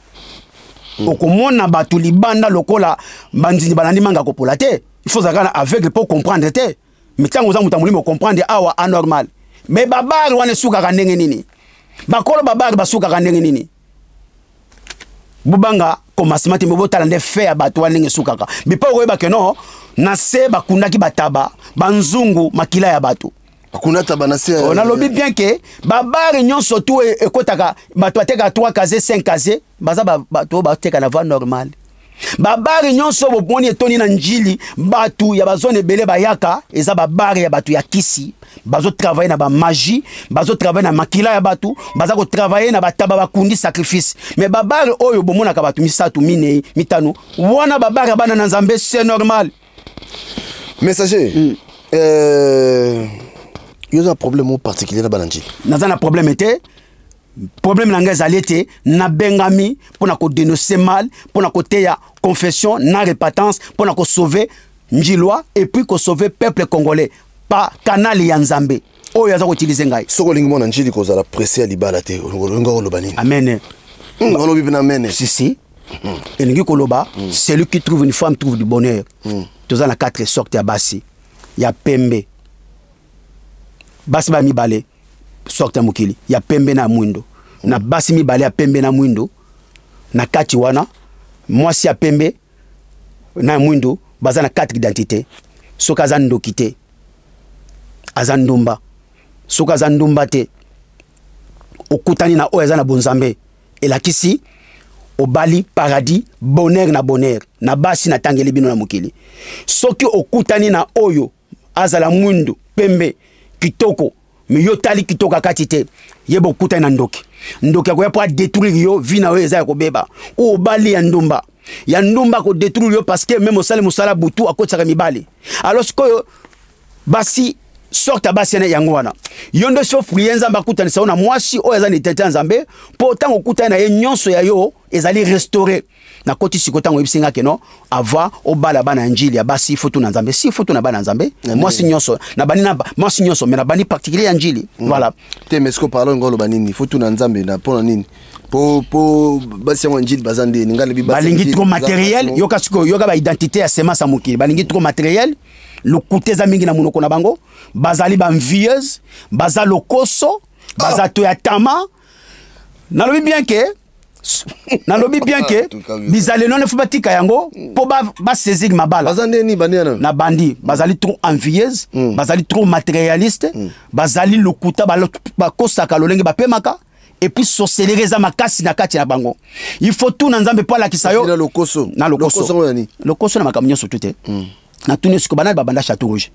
Okomona bato libanda lokola banzindi balandi manga kopola te. Il faut ozalaka na aveugle mpo comprendre te. Mais ntango oza moto ya molimo, comprendre awa anormal. Mais babar wana esukaka ndenge nini? Bakolo babar basukaka ndenge nini? Bobanga commencement te, me botala nde fe ya bato wana ndenge esukaka. Bipa okoyeba ke no na se bakundaki bataba, banzungu, makila ya bato. Bakunda taba na se? Oh, nalobi bien ke babare nyonso tu ekotaka bato batekaka 3 casier, 5 casier, baza bato oyo bateka na voie normale. Babare nyonso bomoni etondi na Njili, bato ya bazone ebele bayaka, eza babare ya bato ya kisi. Bazotravaille na bamagie, bazotravaille na makila ya bato, baza kotravaille na bataba bakundi sacrifice. Mais babare oyo bomonaka bato misato, minei, mitano wana, babare ya bana na Nzambe, c'est normal. Messager, yo oza na problème moko particulier na bana Njili? Naza na problème te. Problème na ngai ezali ete nabengami mpo na kodénoncer mal, mpo na koteya confession na repentance, mpo na kosauver Njilwa et puis kosauver peuple congolais pa canal ya Nzambe oyo aza koutiliser ngai. Soki olingi mwana Njili kozala pressé ya libala te, olingi oloba nini? Amen. Olobi mpe na mene. Si, si. Elingi koloba, celui qui trouve une femme trouve du bonheur. Toza na quatre sortes ya basi. Ya pembe, basi ba mibale sorte ya mokili, ya pembe na mwindo. Na basi mibale ya pembe na mwindo, na kati wana mwasi ya pembe na mwindo baza na quatre identité. Soki aza ndoki te, aza ndumba. Soki aza ndumba te, okutani na oyo aza na bonzambe, elakisi obali paradis, bonheur na bonheur. Na basi natangeli bino na mokili, soki okutani na oyo azala mwindu, pembe, kitoko, me yo tali kitoko akati te, yeba okutani na ndoki. Ndoki akoya mpo adétruire yo vie na yo, eza ya kobeba. Oyo obali ya ndumba, ya ndumba akodétruire yo, parce que même osali mosala butu, akotisaka mibali. Alors sikoyo basi, sorte ya basi yango wana, yo nde so prier Nzambe akutanisa yo na mwasi oyo aza na identité ya Nzambe, mpo ntango okutani na ye, nyonso ya yo ezali restauré. Nakoti sikoyo ntango oyebisi nga ke no, avant obala bana ya Njili ya basi, faut tuna Nzambe. Si faut tuna bana ya Nzambe, mwasi nyonso na bani, na mwasi nyonso, mais na bani particulier ya Njili. Voilà. Te, mais siko parlo ngo oloba nini? Faut tuna Nzambe na mpona nini? Po basi yango ya Njili baza ndeni? Nga lobi basi ya balingi Njili trop baza matériel. basi. Yoka sikoyo, yoka baidentité ya semence ya mokili. Balingi trop matériel, lokuta eza mingi na monoko na bango, bazali baenvieuse, baza lokoso, baza to ya tama. Nalobi bien ke, nalobi bien ke En tout cas, oui. bizaleli wana faut batika yango mpo basaisir mabala. Baza ndeni bandi wana? Na bandi bazali trop envieuse, bazali trop matérialiste, bazali lokuta, bakosaka lolenge bapemaka, et puis sorcellerie eza makasi na kati na bango. Il faut tuna Nzambe mpo alakisa yo. Na lokoso? Na lokoso. Lokoso yango ya nini? Lokoso na makambo nyonso tu te. Natuni siko, banani babanda Château Rouge?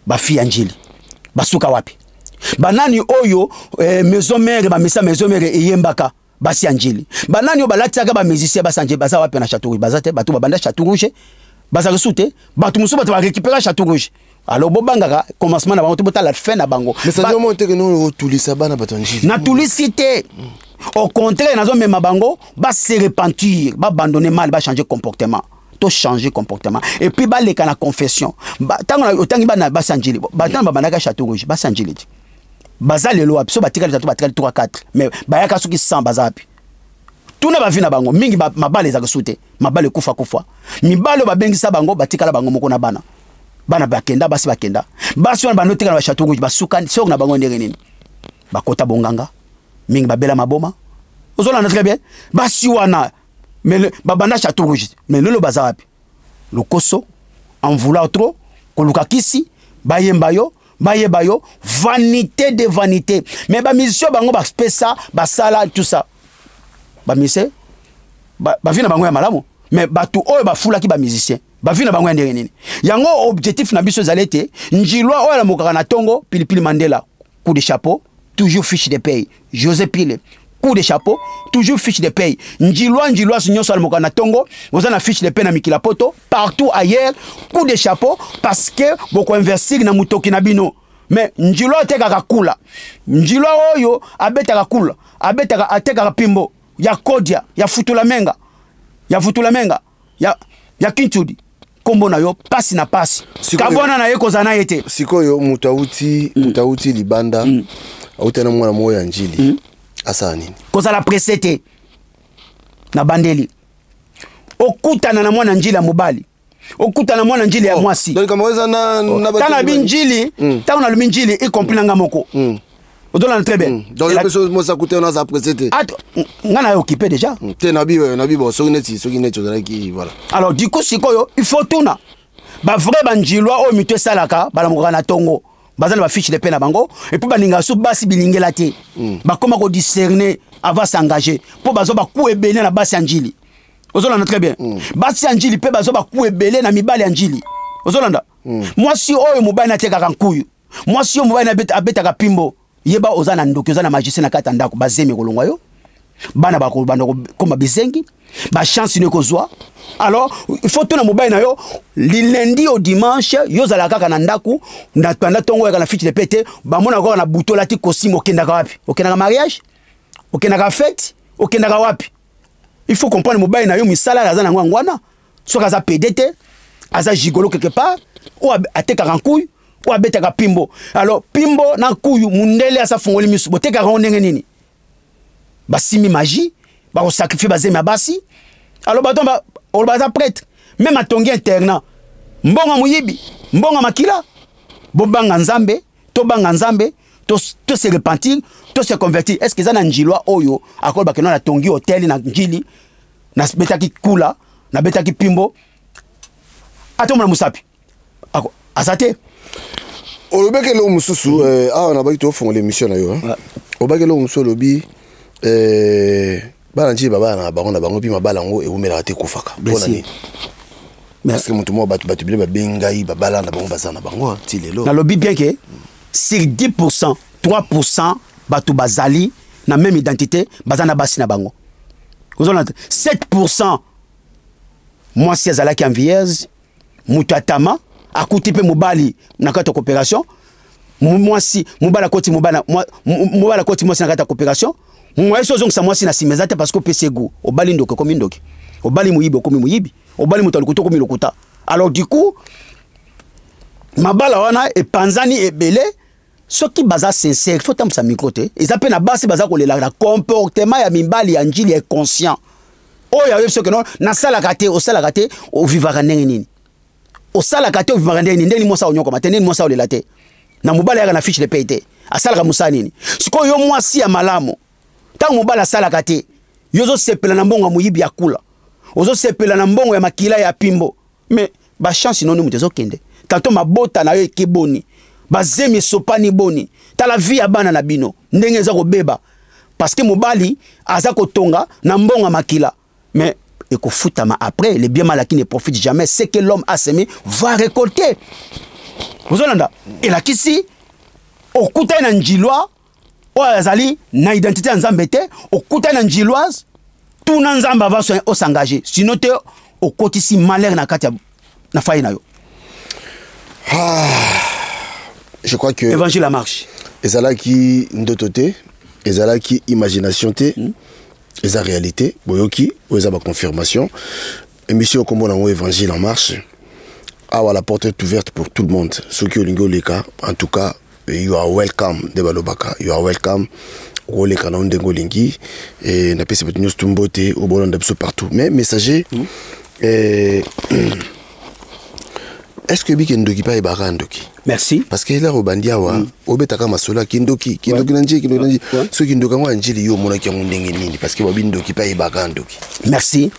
Bafille ya Njili basuka wapi? Banani oyo Maison Mère, bamisa Maison Mère eyembaka basi ya Njili? Banani oyo balatisaka bamusicien basi ya Njili? Baza wapi na Château Rouge? Baza te. Bato babanda Château Rouge bazalaka su te. Bato mosusu, bato barécupéra Château Rouge. Alors bobangaka commencement na bango te, botala fin na bango. Mais ça dit te ke no otulisa bana bato ya Njili? Natulisi te, au contraire, nazomema bango base repentir, babandonner mal, bachanger comportement, to changer comportement et puis baleka na confession. Ntango otangi bana basi ya Njili, batango babandaka Château Rouge, basi ya Njili ti baza lelo wapi? So batikali tatu, batikali 3, 4, mais bayaka soki 100, baza wapi? Tuna bavi na bango mingi, mabala ezalaka su te, mabala ekufa kufa. Mibali oyo babengisa bango, batikala bango moko na bana. Bana bakenda, basi bakenda. Basi wana banotika na bachateau rouge, basuka soki na bango ndenge nini? Bakota bonganga mingi, babela maboma. Ozolanda très bien, basi wana, mais babanda Château Rouge, mais lelo baza wapi? Lokoso, en vouloir trop, koluka kisi, bayemba yo, bayeba yo, vanité de vanité. Mais bamusicien bango bapesa, basala tout ça, bamusicien bavi na bango ya malamu. Mais bato oyo bafulaki bamusicien, bavi na bango ya ndenge nini? Yango objectif na biso ezali ete Njilwa oyo alamukaka na ntongo, Pilipili Mandela, coup de chapeau, toujours fiche de paye. José Pile, coup de chapeau, toujours fiche de paye. Njilwa, Njilwa nyonso alamukaka na ntongo, oza na fiche de paye na mikila poto, partout ailleurs, coup de chapeau, parce que bokoinvestir na motoki na bino. Mais njilo atekaka kula, njilo oyo abetaka kula, abetaka, atekaka pimbo ya kodia, ya futula menga, ya futula menga, ya kintudi, kombo na yo pasi na pasi. Kabwana na ye kozala na ye te. Sikoyo moto auti, moto auti libanda, auti na mwana moko ya Njili, asala nini? Kozala pressé te. Na bandeli okutana na mwana Njili ya mobali, okutana mwana Njili ya mwasi. Donc kama eza na ntango nabi Njili, ntango nalobi Njili, y compris na nga moko, ozolanda très bien. Donc yo mpe mosa kuta naza pressé te? Nga na occupé déjà. Te, nabi bon, soki neti ozalaki, voilà. Alors du coup, sikoyo il faut tuna bavrai banjilwa oyo mito esalaka, balamukaka na ntongo, baza na bafiche de paie na bango, et puis balingaka so basi bilingela te, bakóma kodiscerner avant s'engager, mpo bazwa baku ebele na basi ya Njili. Ozolanda très bien. Basi ya Njili mpe bazwa baku ebele na mibali ya Njili. Ozolanda, mwasi oyo mobali natekaka nkuyu, mwasi oyo mobali abetaka pimbo, yeba oza na ndoki, oza na magicien na kati ya ndako. Bazemi kolongwa yo, bana bakobanda kokoma bizengi, bachance no ekozwa. Alors il faut tuna mobali na yo, lundi au dimanche yo ozalaka kaka na ndako, na panda ntongo oyaka na fiche de paie te, bamonaka kaka na butu olati costume, okendaka wapi? Okendaka mariage? Okendaka fête? Okendaka wapi? Il faut comprendre mobali na yo, misala aza nango yango wana. Soki aza pédé te, aza gigolo quelque part, oyo atekaka nkuyu, oyo abetaka pimbo. Alors pimbo na nkuyu, mundele asa fungoli miso, botekaka yango ndenge nini? Basimbi magie, bakosacrifier bazemi ya basi. Alors bato oyo baza prêtre, même atongi internat, mbongo moyibi, mbongo makila. Bobanga Nzambe, tobanga Nzambe, to se repentir, to se convertir. Est ce que eza na njilwa oyo akoloba keno natongi hotel na Njili, nabetaki kula, nabetaki pimbo, atomona mosapi aza te? Olobaki eloko mosusu awa, nabaki tofongola émission na yo. Olobaki eloko mosusu, olobi bana Njili babala na bango na bango, mpe mabala yango ewumelaka te, ekufaka. Mpona nini? Parce que moto moko, bato bile babengi ngai, babala na bango, baza na bango ti lelo. Nalobi bien ke sur 10, 3 bato bazali na même identité, baza na basi na bango. Ozona 7, mwasi azalaki envieuse, moto atama akuti mpe mobali na kati ya coopération, mwasi mobali akoti, mobali akoti mwasi na kati ya coopération. Moye so ozongisa mwasi na nsima eza te, parce que opesi egu. Obali ndoki, okomi ndoki; obali moyibi, okomi moyibi; obali moto ya lokuta, okomi lokuta. Alors du coup, mabala wana epanzani ebele. Soki baza sincère, il faut tambwisa micro te. Eza mpe na basi baza kolela na comportement ya mibali ya Njili ya conscient oyo ayebi soki non, nasalaka te. Osalaka te, ovivaka ndenge nini? Osalaka te, ovivaka ndenge nini? Ndenge nini mwasi aonyokoma te? Ndenge mwasi aolela te na mobali ayaka na fiche de paie te? Asalaka mosala nini? Sikoyo yo mwasi ya malamu, ntango mobali asalaka te, yo ozosepela na mbongo ya moyibi ya kula, ozosepela na mbongo ya makila ya pimbo, mais bachance noni moto ezokende tanto mabota na yo eke boni, bazemi esopani boni. Tala vie ya bana na bino ndenge eza kobeba, parce que mobali aza kotonga na mbongo ya makila. Mais ekofutama après. Le bien mal acquis ne profite jamais. Ce que l'homme a semé va récolter. Ozolanda, elakisi okutani na njilwa oyo azali na identité ya Nzambe te, okutani na njiloise, tuna Nzambe avant osengage, sinon te okotisi malheur na kati ya na foyer na yo. Ah, je crois que Évangile en marche. Ezalaki ndoto te, ezalaki imagination te, eza réalité. Boyoki oyo eza baconfirmation. Émission okombo nango Évangile en marche. Awa la porte est ouverte pour tout le monde. Soki olingi oleka, en tout cas you are welcome. Nde balobaka you are welcome, okoleka na yo ndenge olingi. E napesi bato nyonso tu mbote oyo bolanda biso partout. Mais messager, est ce que ebiki ndoki mpe ayebaka ndoki? Merci. Parce que eloko obandi awa, obetaka masolo ya kindoki, kindoki na Njili, kindoki na Njili. Soki ndoki yango ya Njili, yo omonaki yango ndenge nini? Parce que babi ndoki mpe ayebaka ndoki. Merci.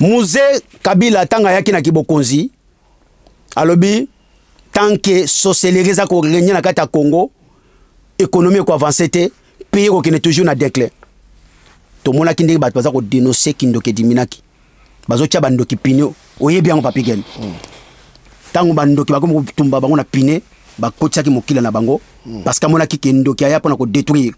Mzee Kabila, ntango ayaki na kibokonzi, alobi tant que sorcellerie eza korégner na kati ya Congo, économie ekoavance te, pays ekokende toujours na déclin. Tomonaki ndenge bato baza kodénoncer kindoki ediminaki, bazotia bandoki pine. Oyebi yango, papi Gene. Ntango bandoki bakomi kotumba bango na pine, bakotisaki mokila na bango, parce que amonaki ke ndoki aya mpona kodétruire.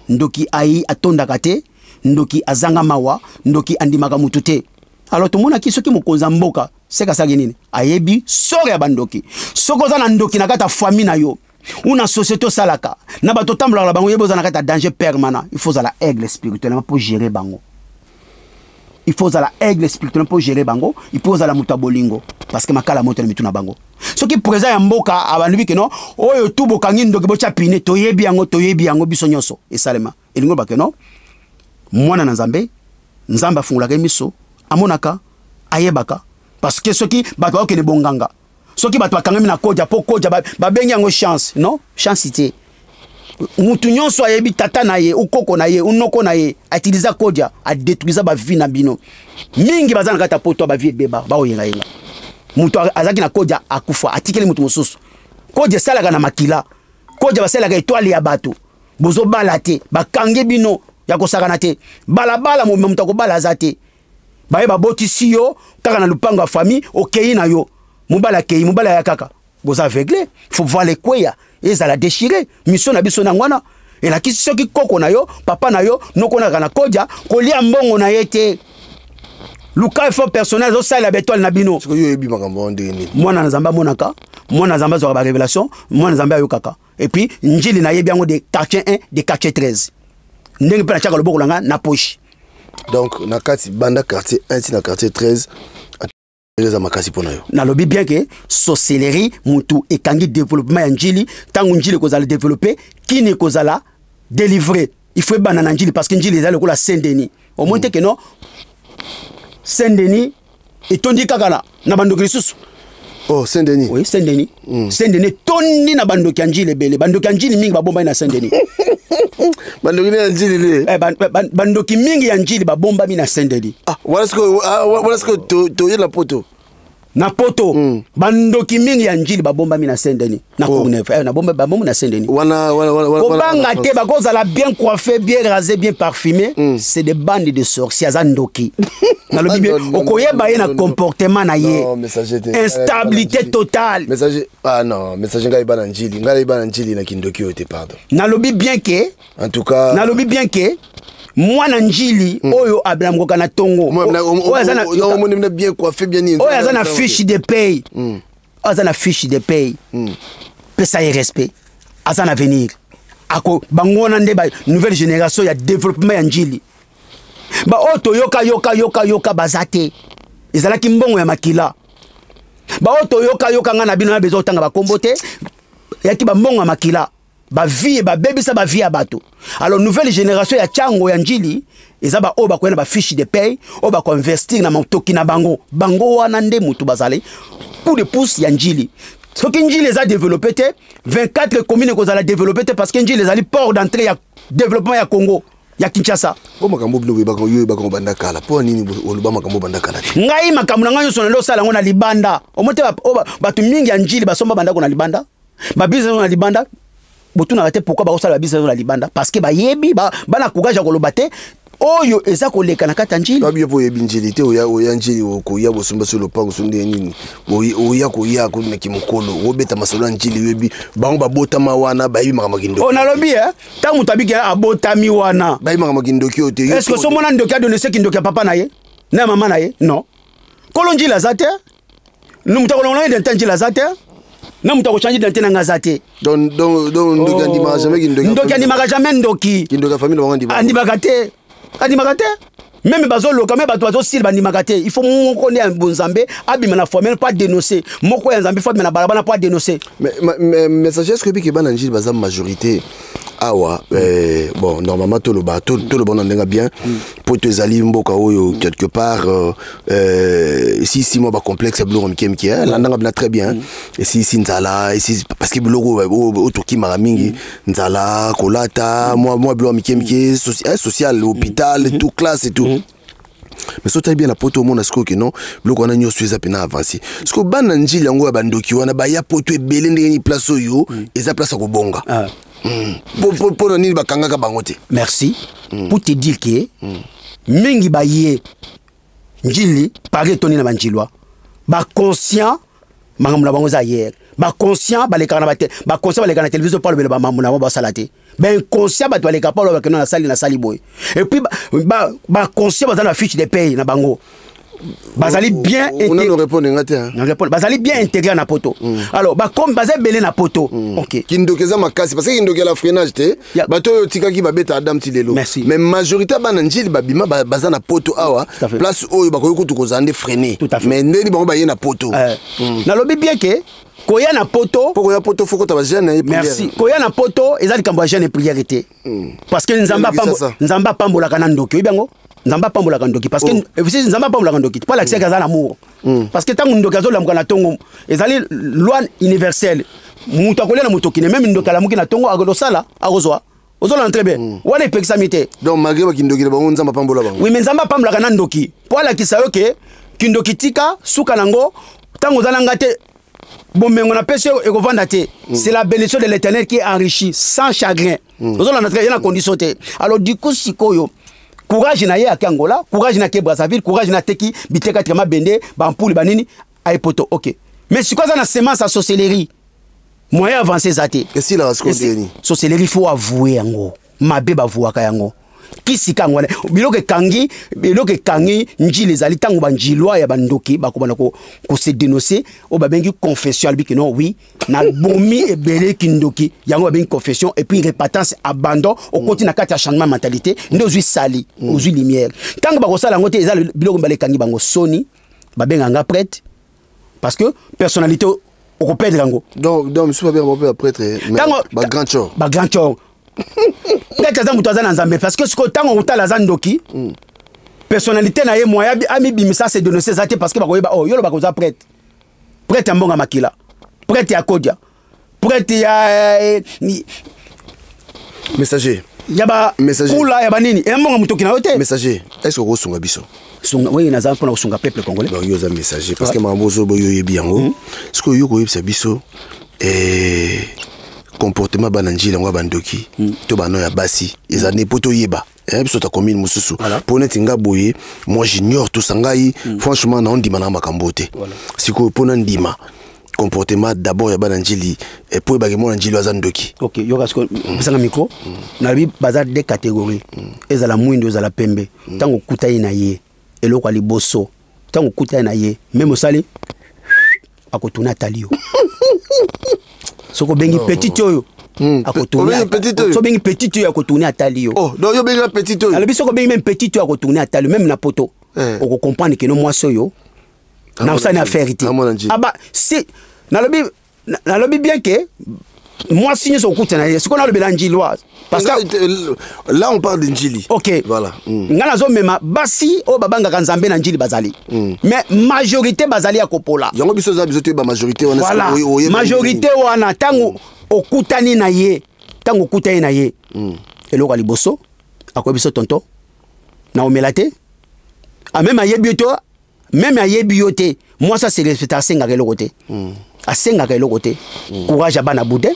Ndoki ayi atondaka te, ndoki azanga mawa, ndoki andimaka mutu te. Alors tomonaki soki mokonzi ya mboka seke asalaki nini, ayebi sort ya bandoki. Soki oza na ndoki na kati ya famille na yo. Ou na société osalaka, na bato otambolaka na bango, yeba oza na kati ya danger permanent. Il faut ozala aigle spirituellement mpo gérer bango. Il faut ozala aigle spirituellement mpo gérer bango. Il faut ozala moto ya bolingo parce que makala moto na mitu na bango. Soki président ya mboka abandi ke non, oyo tu bokangi ndoki botya pine, toyebi yango, toyebi yango biso nyonso esalema. Elingi oloba ke non, mwana na Nzambe, Nzambe afungolaka ye miso, amonaka, ayebaka. Parce que soki bato bakokende bonganga, soki bato bakangami na kodia po kodia babengi yango chance, non, chance te. Mutu nyonso ayebi tata na ye, ukoko na ye, unoko na ye, atiliza kodia, adétruisa ba vie na bino. Mingi baza na kati ya poto, ba vie ebeba, baoyengayenga. Mutu azalaki na kodia akufa, atikeli mutu mosusu. Kodia esalaka na makila, kodia basalaka étoile ya bato. Bozobala te, bakangi bino ya kosakana te. Balabala moto akobala aza te. Baye babotisi yo kaka na lupango ya famille, okei na yo. Mobali akei, mobali aya kaka. Boza aveugle, faut voir les kweya, ezala déchiré. Mission na biso nango wana. Elakisi soki koko na yo, papa na yo, noko na kana kodia, kolia mbongo na ye te. Luka effort personnel ozosalela ba étoile na bino. Soki yo oyebi makambo wana ndenge nini? Mwana na Nzambe amonaka, mwana na Nzambe azwaka ba révélation, mwana na Nzambe ayokaka. Et puis njili nayebi yango de quartier 1, de quartier 13. Ndenge mpe natiaka loboko na nga na poche. Donc na kati banda quartier 1 ti na quartier 13 eza makasi mpo na yo. Nalobi bien ke sorcellerie mutu ekangi développement ya njili. Ntango njili ekozala développé, kini ekozala délivré. Il faut ebanda na njili parce que njili eza lokola Saint-Denis. Omoni te ke non, Saint-Denis etondi kaka na bandoki lisusu. Oh, Saint-Denis. Oui, Saint-Denis. Saint-Denis etondi na bandoki ya njili ebele. Bandoki ya njili mingi babombami na Saint-Denis. Bandoki ya njili ne? Bandoki mingi ya njili babombami na Saint-Denis. Ah, voilà ce que, ah, voilà ce que to ye na poto. Na poto. Bandoki mingi ya njili babombami na Saint-Denis, na Courneuve. Na bomba, babombami na Saint-Denis. Wana, wana, wana, wana, Kobanga wana, te, bakozala bien coiffé, bien rasé, bien parfumé. C'est des bandes de sorciers, aza ndoki. Nalobi bien, Ah, non, non, okoyeba ye na non, non. comportement na ye. Non, messager te. Instabilité totale. Messager, ah non, messager ngai bana njili, ngai bana njili na kindoki oyo te, pardon. Nalobi bien ke, En tout cas, nalobi bien ke, mwana njili oyo Abraham Koka na tongo. Moi, na, Oyo aza na, o, o, o, o, bien coiffé, bien nini. Oyo aza na fiche de paye. Oyo aza na fiche de paye. Pesa ye respect. Aza na avenir. Ako bango wana nde ba nouvelle génération ya développement ya njili. Ba oyo toyoka, yoka, yoka, yoka baza te. Ezalaki mbongo ya makila. Ba oyo toyoka, yoka nga na bino na besoin otanga ba kombo te. Yaki ba mbongo ya makila. Ba vie, ba bebisa ba vie ya bato. Alors nouvelle génération ya Tchango ya Njili, eza ba oyo bakoya na ba fiche de paye, oyo bako investir na motoki na bango. Bango wana nde mutu bazali coup de pouce ya Njili. Soki Njili eza développé te, 24 communes ekozala développé te parce que Njili ezali port d'entrée ya développement ya Congo, ya Kinshasa. Po makambo bino boyebaka, yo oyebaka banda kala. Po nini oloba makambo banda kala te? Ngai makambo na ngai nyonso nalosala yango na libanda. Omoni te oyo bato mingi ya Njili basomba bandako na libanda. Ba business na libanda, botunaka te pourquoi bakosala ba business na libanda, parce que bayebi, bana courage ya koloba te oyo eza koleka na kati ya Njili. Babi po oyebi Njili te, oya Njili, okoya bosomba so lopango so ndenge nini, oya koya ko na kimokolo, obeta masolo ya Njili, oyebi bango babotama wana, bayebi makambo ya kindoki. Oh, nalobi, ntango moto abiki abotami wana. Bayebi makambo ya kindoki oyo te, yo Est-ce que to- somona ndoki adonese kindoki ya papa na ye, na ya mama na ye? Non. Kolo Njili aza te. No moto akolongola identité Njili aza te. Na moto akochange identité na nga aza te. Donc, donc, donc, ndoki andimaka jamais kindoki ya Ndoki famille. andimaka jamais ndoki. Kindoki ya famille na bango andimaka. Andimaka te. Andimaka te. Même bazoloka, même bato bazosila bandimaka te. Il faut moko nde ya bonzambe abima na formel po adénoncer. Moko ya Nzambe faut abima na balabala po adénoncer. Mais, mais, mais, messager, est-ce que biki bana Njili baza majorité awa, bon, normalement, toloba, toloba na ndenga bien. Po to ezali mboka oyo, quelque part, si, si, moi, ba complexe ya biloko mike mike, hein, landanga bina très bien. Et si, si, nzala, et si, parce que biloko, oyo, oyo tokimaka mingi, nzala, kolata, moi, moi, biloko mike mike, hein, social, hôpital, tout, classe et tout. Mais soki otali bien na poto, omona sikoyo ke non, biloko wana nyonso eza pena avancé. Sikoyo bana Njili yango ya bandoki wana baya poto ebele ndenge nini, place oyo eza place ya kobonga. Po na nini bakangaka bango te? Merci. Pour te dire que mingi baye Njili Paris etondi na banjilwa. Ba conscient makambo na bango eza hier. Ba conscient balekaka na ba te-, ba conscient balekaka na télévision po alobela ba mambo na bango basala te. Ba inconscient bato balekaka po alobela na sali, na sali boye. Et puis ba conscient baza na fiche de paye na bango. Bazali bien on répondre nga te. Répondre, bazali bien intégré na poto. Alors bakomi, baza ebele na poto. Ok. Kindoki eza makasi, parce que kindoki ya la freinage te. Bato oyo otikaki babeta Adam ti lelo. Merci. Mais majorité ya bana Njili babima, baza na poto awa. Tout à fait. Place oyo bakoki kutu kozala nde freine. Tout à fait. Mais ndeni bango baye na poto. Nalobi bien ke koya na poto, mpo koya poto, faut kota bajeûne ye. Merci. Koya na poto eza likambo ya jeûne, prière te, parce que Nzambe Elakisa ça. Nzambe apambolaka na ndoki. Oyebi yango, Nzambe apambolaka ndoki, parce que si Nzambe apambolaka ndoki mpo alakisaki aza na amour, parce que ntango ndoki azolamuka na ntongo, ezali loi universelle, moto akolia na moto okine. Même ndoki alamuki na ntongo, akolosala, akozwa. Ozolanda très bien, wana epekisami te. Donc malgré bakindoki na bango, Nzambe apambola bango. Oui, mais Nzambe apambolaka na ndoki mpo alakisa yo ke kindoki tika, suka nango ntango oza na nga te, bomengo napesi yo ekovanda te. C'est la bénédiction de l'Éternel qui enrichit sans chagrin. Ozolanda très bien, na condition te. Alors du coup, sikoyo courage na ye ake Angola, courage na ake Brazzaville, courage na teki biteka tika mabende, bampuli, banini, aye poto. Ok, mais sikoyo aza na semence ya sorcellerie, moyen avancé eza te. Esilaka sikoyo ndeni? Sorcellerie, faut avouer yango. Mabe bavouaka yango. Kisika yango wana, biloko ekangi, biloko ekangi Njili ezali ntango banjilwa ya bandoki bakobanda kose dénoncer, oyo babengi confession. Alobi ke non, oui, nabomi ebele kindoki, yango babengi confession, et puis repentance, abandon. Okoti na kati ya changement mentalité, nde ozwi sali, ozwi lumière. Ntango bakosala yango te, eza biloko mibale ekangi bango. Soni babenganga prêtre, parce que personnalité okoperdre yango. Donc mosusu babengaka bango mpe baprêtre, mais Ntango bagrand chor. Bagrand chor. Prêtre aza moto aza na Nzambe, parce que sikoyo ntango okotala, aza ndoki, personnalité na ye, moyen amibimisa, se dénoncer eza te, parce que bakoyeba: oh, yo olobaka oza prêtre, prêtre ya mbongo ya makila, prêtre ya kodia, prêtre ya Messager. ya Messager. bakula ya banini, ya mbongo motoki na yo te. Messager, est ce que okosunga biso? Sunga, oui, naza mpona kosunga peuple congolais. Donc yo oza messager, parce que makambo ozoba, oyo oyebi yango. Sikoyo yo koyebisa biso comportement bana Njili yango ya bandoki to bana ya basi eza nde, mpo toyeba. Biso ta commune mosusu, mpo neti nga boye, moi j'ignore tout ça. Ngai franchement naondima na makambo te. Sikoyo mpo na ndima comportement d'abord ya bana Njili, mpo oyebaki mwana Njili aza ndoki. Ok, yoka sikoyo, opesanga micro. Nalobi baza deux catégories: ezala mwindo, ezala pembe. Ntango okuta ye na ye, eloko ya liboso, ntango okuta ye na ye, même osali, akotuna, atali yo. Soki obengi petit oyo, akotourne. Obengi petit oyo? Soki obengi petit oyo, akotourne, atali yo. Oh, donc yo obengi petit oyo? Nalobi soki obengi même petit oyo, akotourne, atali yo. Même na poto, okocomprendre ke no, mwasi oyo na osali affaire te. Amona Njili. Aba si nalobi, nalobi bien ke mwasi nyonso okutana ye, sikoyo nalobela njilwa, parce que Là on parle de Njili. Ok. Voilà. Ngai nazomema basi oyo babangaka Nzambe na Njili bazali, mais majorité bazali ya kopola. Yango biso oza, biso toyeba majorité wana. Voilà. Oyeba. Majorité wana, ntango okutani na ye, ntango okutani na ye, eloko ya liboso akoyebi biso: tonton, na omela te. Même ayebi yo te, même ayebi yo te, mwasi ase respecte, asengaka eloko te, asengaka eloko te. Courage ya bana boudin,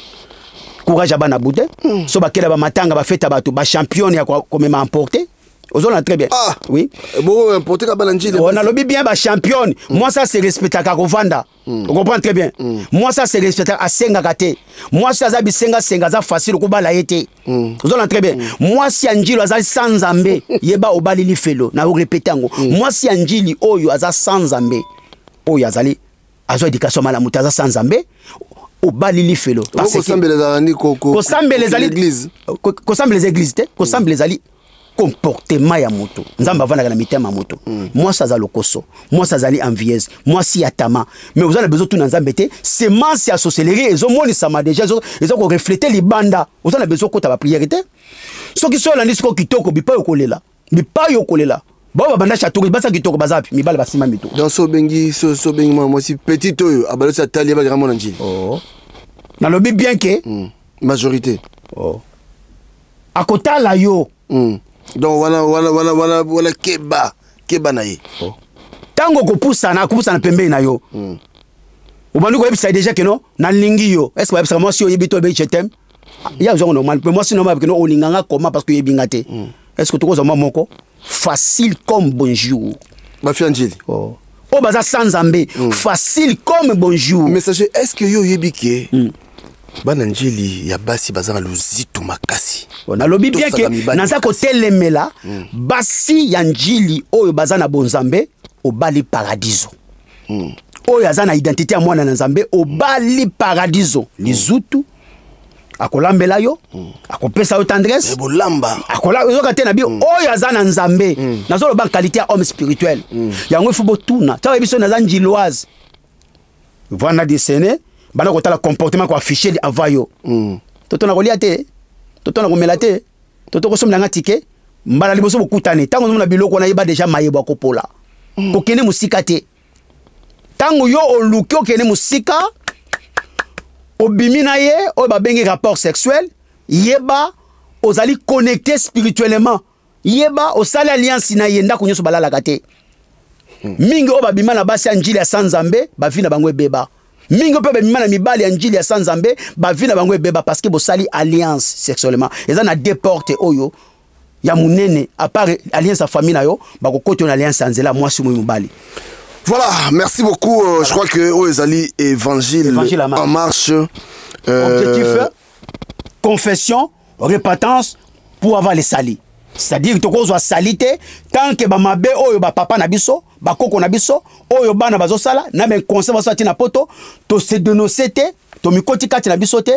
courage ya bana boudin. So bakela bamatanga, bafeta, bato bachampionne ya komema emporte. Ozolanda très bien? Ah. Oui. Bon, importe ka bana Njili. Oh, nalobi bien, bachampionne, mwasi ase respectaka, kovanda. Ocomprendre très bien? Mwasi ase respectaka, asengaka te. Mwasi aza bisengasenga, aza facile okobala ye te. Ozolanda très bien? Mwasi ya Njili aza sans Nzambe, yeba obali lifelo. Na orépéter yango: mwasi ya Njili oyo aza sans Nzambe, oyo azali azwa éducation malamu te, aza sans Nzambe, obali lifelo. Parce que kosambela ezalaka ndi kosambela ezali église? Kosambela eza église te. Kosambela ezali comportement ya moto. Nzambe avandaka na mitema ya moto. Mwasi aza lokoso, mwasi azali envieuse, mwasi ya tama, mais oza na besoin tuna Nzambe te. Semence ya sorcellerie ezomonisama déjà, eza korefléter libanda. Oza na besoin okota baprière te. Soki so olandi sikoyo kitoko, bipai okolela, bipai okolela, bao babanda chateau, basa kitoko baza wapi? Mibale basima mito. Donc so obengi mwana mwasi petit oyo, abalosi, atali, yebakaka mwana Njili. Oh. Nalobi bien ke Majorité. Oh. Akotala yo. Donc wana keba, keba na ye. Ntango okopusana, akopusana pembeni na yo. Obandi koyebisa déjà ke no, nalingi yo. Est ce que bayebisaka mwasi oyebi to oyebi je t'aime? Ya ozwango normal, mais mwasi normal ke no, olinganga comment? Parce que oyebi nga te. Est ce que tokozwa mwa moko facile comme bonjour? Bafia Njili. Oh. Oyo baza sans Nzambe, facile comme bonjour. Messager, est ce que yo oyebi ke bana Njili ya basi baza na lozito makasi? Bon, nalobi bien Tosaka ke mibali naza makasi. kotelemela basi ya Njili oyo baza na bonzambe. Obali paradiso. Oyo aza na identité ya mwana na Nzambe, obali paradiso. Lizutu akolambela yo, akopesa yo tendresse. Eh, bolamba. Akola ozoka te na bi. Oyo aza na Nzambe, nazoloba qualité ya homme spirituel. Yango ifo botuna ntango biso naza njiloise, vanda discerne, banda kotala comportement koaffiche avant yo. Toto na kolia te, toto na komela te, toto kosomela nga tike. Mbala liboso bokutani, ntango ozomona biloko wana, yeba deja mayebo akopola. Kokende mosika te. Ntango yo oluki okende mosika, obimi na ye, oyo babengi rapport sexuel, yeba ozali connecté spirituellement, yeba osali alliance na ye. Ndako nyonso balalaka te. Mingi oyo babima na basi ya njili ya sa Nzambe, bavi na bango ebeba. Mingi mpe babima na mibali ya njili ya sa Nzambe, bavi na bango ebeba, parce que bosali alliance sexuellement. Eza na deux porte oyo ya monene, à part alliance ya famille na yo, bakokota yo na alliance ya nzela, mwasi moi mobali. Voilà, merci beaucoup. Je crois que oyo ezali évangile, Évangile en marche. En marche. Objectif, confession, repentance pour avoir les salis. C'est-à-dire tokozwa sali te tant que bamabe oyo bapapa na biso, bakoko na biso, oyo bana bazosala na bainconscient bazosala ntina poto, tose dénonce te, tomikoti kati na biso te,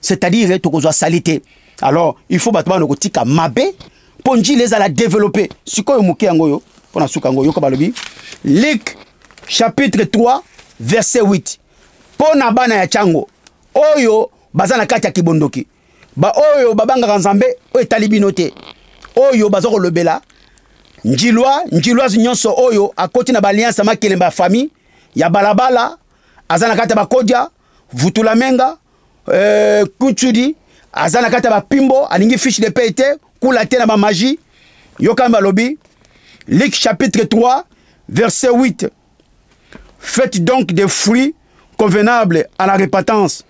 c'est-à-dire tokozwa sali te. Alors il faut bato bana kotika mabe mpo njili ezala développé. Sikoyo moke yango oyo mpo na suka yango, yoka balobi Luc chapitre 3 verset 8, mpo na bana ya Tshangu oyo baza na kati ya kibondoki, baoyo babangaka Nzambe, oyo etali bino te. Oyo baza kolobela njilwa, njiloise nyonso oyo akoti na baalliance ya makelemba ya famille ya balabala, aza na kati ya bakodia vutulamenga, kutsudi, aza na kati ya bapimbo, alingi fiche de paye te, kula te na bamagie. Yoka balobi Luc chapitre 3 verset 8: "Faites donc des fruits convenables à la repentance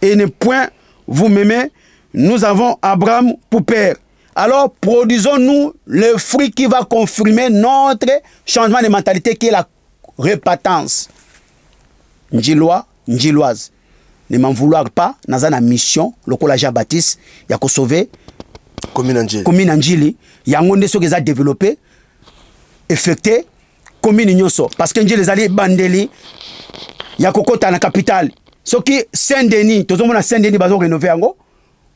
et ne point vous-mêmes: 'Nous avons Abraham pour père.'" Alors produisons-nous le fruit qui va confirmer notre changement de mentalité, qui est la repentance. Njilois, njiloise, ne m'en vouloir pas, naza na mission lokola Jean-Baptiste ya kosauver commune Njili. Commune Njili yango nde soki eza développé, affecté commune nyonso, parce que Njili ezali ebandeli ya kokota na capitale. Soki Saint Denis, tozomona Saint Denis bazorénover yango,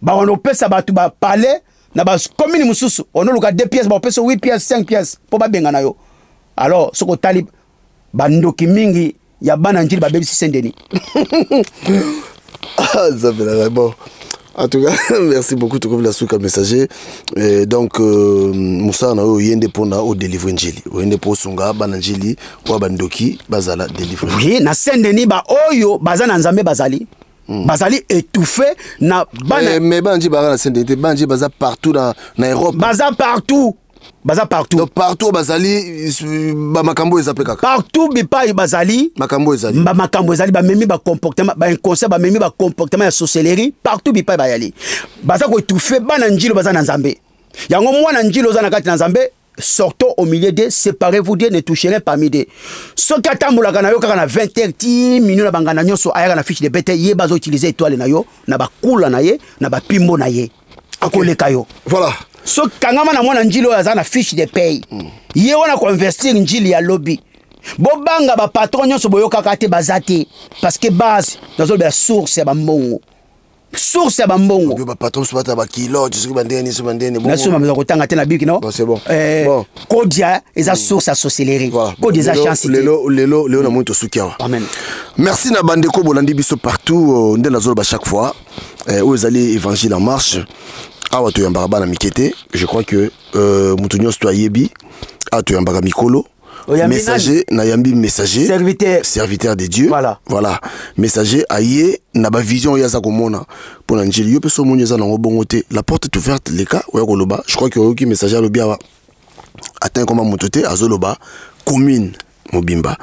bakona kopesa bato bapalais na bacommune mosusu. Onoluka 2 pièces, bakopesa 8 pièces, 5 pièces mpo babenga na yo. Alors soki otali, bandoki mingi ya bana Njili babebisi Saint Denis. Ah, ça bon. En tout cas, merci beaucoup, tout comme la souka messager. Et donc, Moussa, na oyo yende pona o délivrer Njili. Oyende po sunga bana Njili, wa bandoki bazala délivrer. Oui, na Saint Denis ba oyo baza na Nzambe bazali. Bazali étouffé na bana. Mais, mais bana Njili baza na Saint Denis, bana Njili baza partout na Europe. Baza partout. Baza partout. Donc partout bazali, ba makambo eza pe kaka. Partout bipai bazali. Makambo ezali. Ba makambo ezali, bamemi ba comportement, ba inconscient, bamemi ba comportement ya sorcellerie partout bipai bayali. Baza ko étouffer bana Njilo baza na Nzambe. Yango mwana Njilo oza na kati na Nzambe, sortons au milieu d'eux, séparez-vous d'eux, ne touchez rien parmi d'eux. Soki atambolaka na yo kaka na 20 heures ti minuit na banganda nyonso, ayaka na fiche de paie te, ye bazo utiliser étoile na yo, na bakula na ye, na bapimbo na ye. Akoleka yo. Voilà. Soki kangama na mwana Njili oyo aza na fiche de paye, ye wana koinvestir Njili ya lobi. Bobanga bapatron nyonso boyokaka te, baza te, parce que base nazolobela source ya bambongo, source ya bambongo. Yo bapatron so bata bakilote, soki bandenge nini, soki bandenge nini. Nasoma meza kotanga te na biki no. Bon, c'est bon. Eh, Bon. Kodia eza source ya sorcellerie. Voilà. Kodia eza Lelo- chance te. Lelo lelo lelo namoni tosuki awa. Amen. Merci na bandeko bolandi biso partout. Nde nazoloba chaque fois, oyo ezali évangile en marche. Awa toyambaka bana mike te. Je crois que moto nyonso to ayebi, awa toyambaka mikolo. Oyambi? Messager, nayambi messager. Serviteur. Serviteur de Dieu. Voilà. Voilà, messager aye na bavision oyo aza komona mpo na Njili. Yo mpe so omoni eza nango bongo te, la porte est ouverte, leka oya koloba. Je crois que oyoki messager alobi awa, atteint koma moto te, azoloba commune mobimba,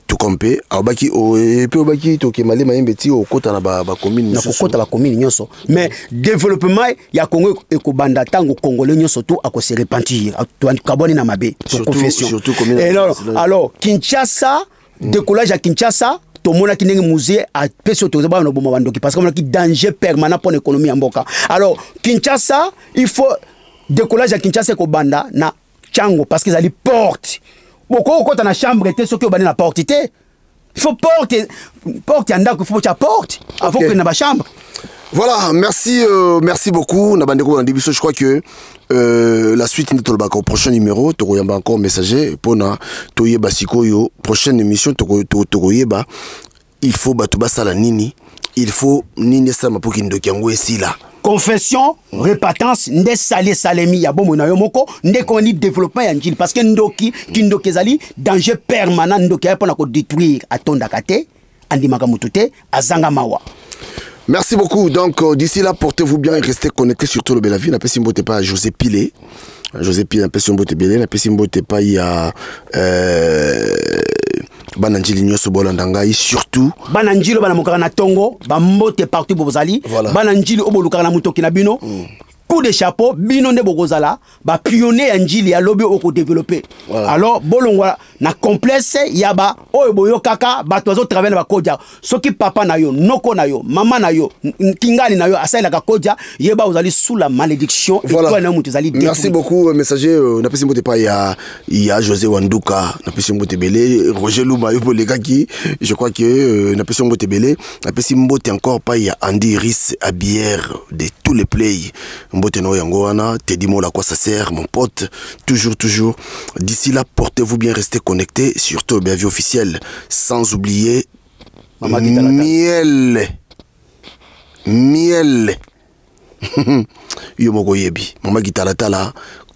tout comme mpe alobaki mpe obaki tokema le mayembe ti okota na bacommune. Na kokota bacommune nyonso, mais développement ya Congo ekobanda ntango congolais nyonso to akose repentir, kabwani na mabe to confession. Surtout commune. Et alors Kinshasa, décollage ya Kinshasa, tomonaki ndenge Mzee apesi oyo toza bana boma bandoki, parce que amonaki danger permanent mpona économie ya mboka. Alors Kinshasa, il faut décollage ya Kinshasa ekobanda na Tshangu, parce que ezali porte. Bokoki kokɔta na chambre te soki obandi na porte te. Il faut porte, porte ya ndako, il faut botya porte avant okende na bachambre. Voilà, merci, merci beaucoup. Na bandeko na biso, je crois que la suite nde tolobaka au prochain numéro. Tokoyamba encore messager mpona toyeba sikoyo prochaine émission tokoyeba il faut bato basala nini, il faut nini esalama mpo kindoki yango esila. Confession, repentance nde sali esalemi ya bomoi na yo moko nde ekoni développement ya njili, parce que ndoki, kindoki ezali danger permanent. Ndoki aye mpona kodétruire, atondaka te, andimaka motu te, azanga mawa. Merci beaucoup. Donc, d'ici là, portez-vous bien et restez connectés sur Tolobela Vie. Napesi mbote pa José Pilé. José Pilé, napesi mbote belé. Napesi mbote pa ya bana njili nyonso bolanda ngai surtout. Bana njili oyo balamukaka na ntongo, bambote partout bozali. Voilà. Bana njili oyo bolukaka na motoki na bino, coup de chapeau. Bino nde bokozala bapionnier ya njili ya lobi oyo kodévelopper. Voilà. Alors bolongwa na complexe ya ba oyo boyokaka bato bazotravailler na bakodia. Soki papa na yo, noko na yo, mama na yo, kingani na yo asalelaka kodia, yeba ozali sous la malédiction. Voilà. Étoile na yo moto ezali Merci détruite. beaucoup, messager. Napesi mbote pa ya José Wanduka. Napesi mbote belé. Roger Luma, yo bolekaki. Je crois que napesi mbote belé. Napesi mbote encore pa ya Andy Riss Abier de tous les play. Mbote no yango wana. Teddy Mola, quoi ça sert, mon pote. Toujours, toujours. D'ici là, portez-vous bien, restez connectés. Surtout, bien vie officielle. Sans oublier Maman Guitala. Miel. Miel. Yo moko yebi mama Gitalatala,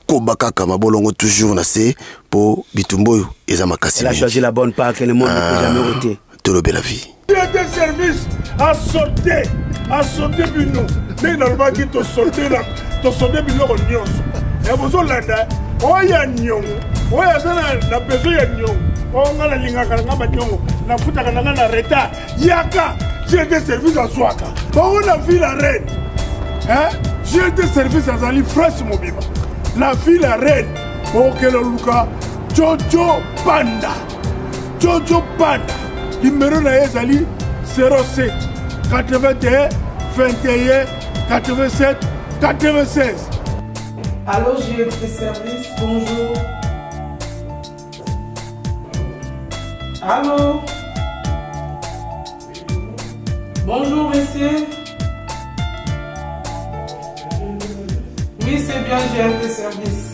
koba kaka mabolongo toujours na se po bitumba oyo eza makasi Elle a mingi. choisi la bonne part que le monde ne peut jamais ôter. Tolobela vie. Ete service asorte, asorte bino ndenge nalobaki, tosorte na tosorte biloko nyonso ya bozolanda. Oyo ya niongo, oyo aza na besoin ya niongo, oyo nga nalingaka na nga baniongo, nafutaka na nga na retard, yaka GT service azwaka bango na ville ya reine. GT service azali France mobimba na ville ya reine. Okende oluka Jojo Panda. Jojo Panda, numéro na ye ezali 07 81 21 87 96. Allô, GFT Service, bonjour. Allô. Bonjour, monsieur. Oui, c'est bien GFT Service.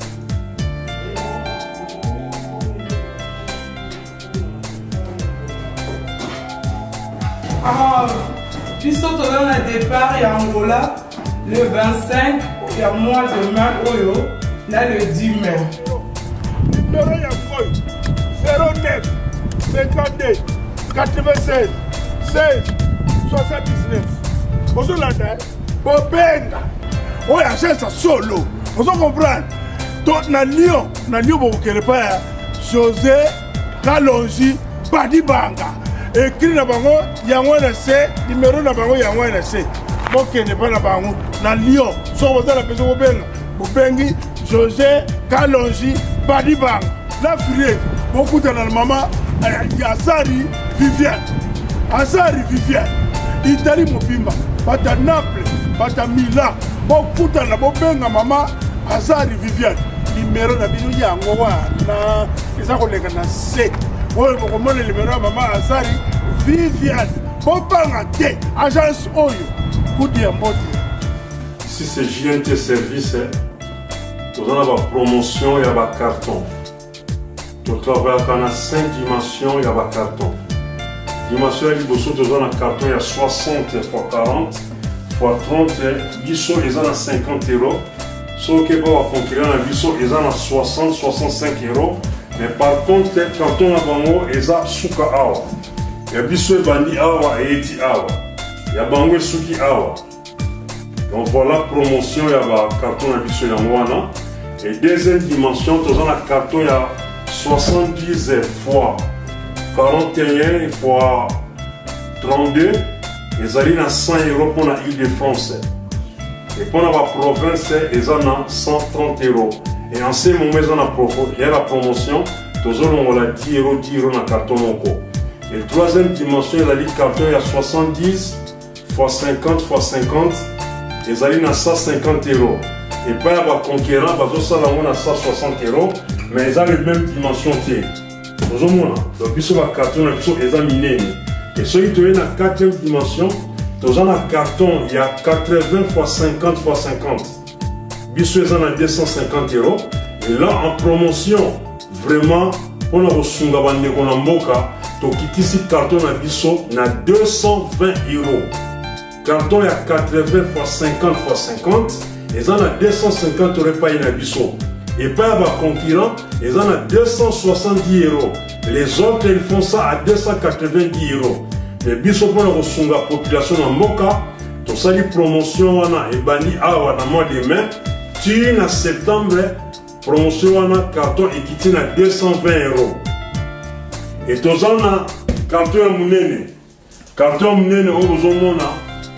Ah, biso toza na départ ya Angola le 25 ya mois de mai oyo na le 10 mai. Numéro ya oyo 09 52 96 16 79. Ozolanda, bobenga oyo agence ya solo, ozo comprendre. To na Lyon, na Lyon bokokende pa ya José Kalongi Badibanga. Écrit na bango yango na se, numéro na bango yango na se. Bokende mpa na bango na Lyon. Soki boza na besoin kobenga, bobengi José Kalongi Badibanga. Na Firenze bokutana na mama Azari Viviane, Azari Viviane. Italie mobimba, bata Naples, bata Milan, bokutana, bobenga mama Azari Viviane. Numéro na bino yango wana eza koleka na se oyo, bokomona numéro ya mama Azari Viviane. Bobanga te, agence oyo kudu ya mbote. Ici c'est JNT Service, toza na bapromotion ya bacarton. Totravaillaka na 5 dimension ya bacarton. Dimension ya liboso, toza na carton ya 60 x 40 x 30. Biso eza na 50 euro. Soki mpo baconcurrent na biso eza na 60, 65 euro. Mais par contre carton na bango eza suka awa, ya biso ebandi awa, eyeti awa, ya bango esuki awa. Donc voilà promotion ya bacarton na biso yango wana. Et deuxième dimension, toza na carton ya 70 fois 41 fois 32, ezali na 100 euro mpona Ile de France, et mpona baprovince eza na 130 euro. Et en ce moment eza na ya la promotion, tozolongola 10 euro, 10 euro na carton moko. Et troisième dimension ezali carton ya 70 fois 50 fois 50, ezali na 150 euro. Epai ya baconcurrent bazosala yango na 160 euro, mais eza le même dimension te. Ozomona, donc biso bacarton na biso eza minene. E soki toye na 4e dimension, toza na carton ya 80 x 50 x 50. Biso eza na 250 euros. Et là en promotion, vraiment mpona kosunga bandeko na mboka, tokitisi carton na biso na 220 euros. Carton ya 80 x 50 x 50 eza na 250 euros epai na biso. Epai ya baconcurrent eza na 270 euros. Les autres, ils font ça à 290 euros. Mais biso mpona kosunga population na mboka, tosali promotion wana ebandi awa na mois de mai ti na septembre. Promotion wana, carton ekiti na 220 euros. E toza na carton ya monene. Carton ya monene oyo bozomona,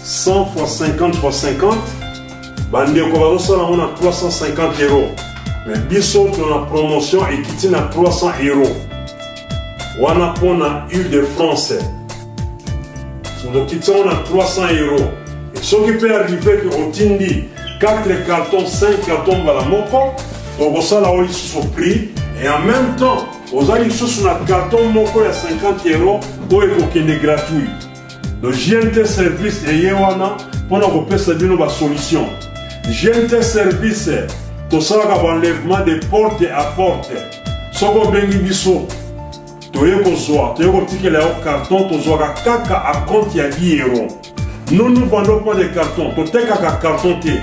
100 x 50 x 50, bandeko bazosala yango na 350 euros. Mais biso tona promotion, ekiti na 300 euros. Wana mpona Ile de France, tokiti yango na 300 euros. E soki mpe arrive ke otindi 4 carton, 5 carton mbala moko, tokosala oyo lisusu prix, et en même temps oza lisusu na carton moko ya 50 euros oyo ekokende gratuit. Donc GNT Service eye wana mpona kopesa bino basolution. GNT Service, tosalaka baenlèvement de porte à porte. Soki obengi biso, toye kozwa, toye kotikela yo carton, tozwaka kaka acompte ya 10 euros. Nous, nous vendons pas de carton. Totekaka carton te.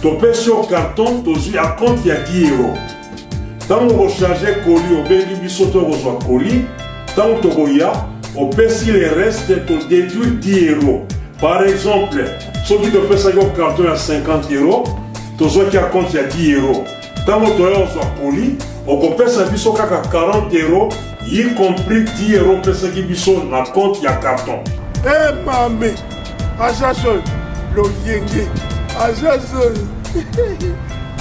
Topesi yo carton, tozwi acompte ya 10 euros. Ntango okocharge colis, obengi biso, to kozwa colis. Ntango tokoya, opesi le reste, todéduire 10 euros. Par exemple, soki topesaki yo carton ya 50 euros, tozwaki acompte ya 10 euros, ntango toya kozwa colis, okopesa biso kaka 40 euros, y compris 10 euros opesaki biso na compte ya carton. E mame aza oyo loyenge, aza oyo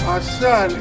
asale.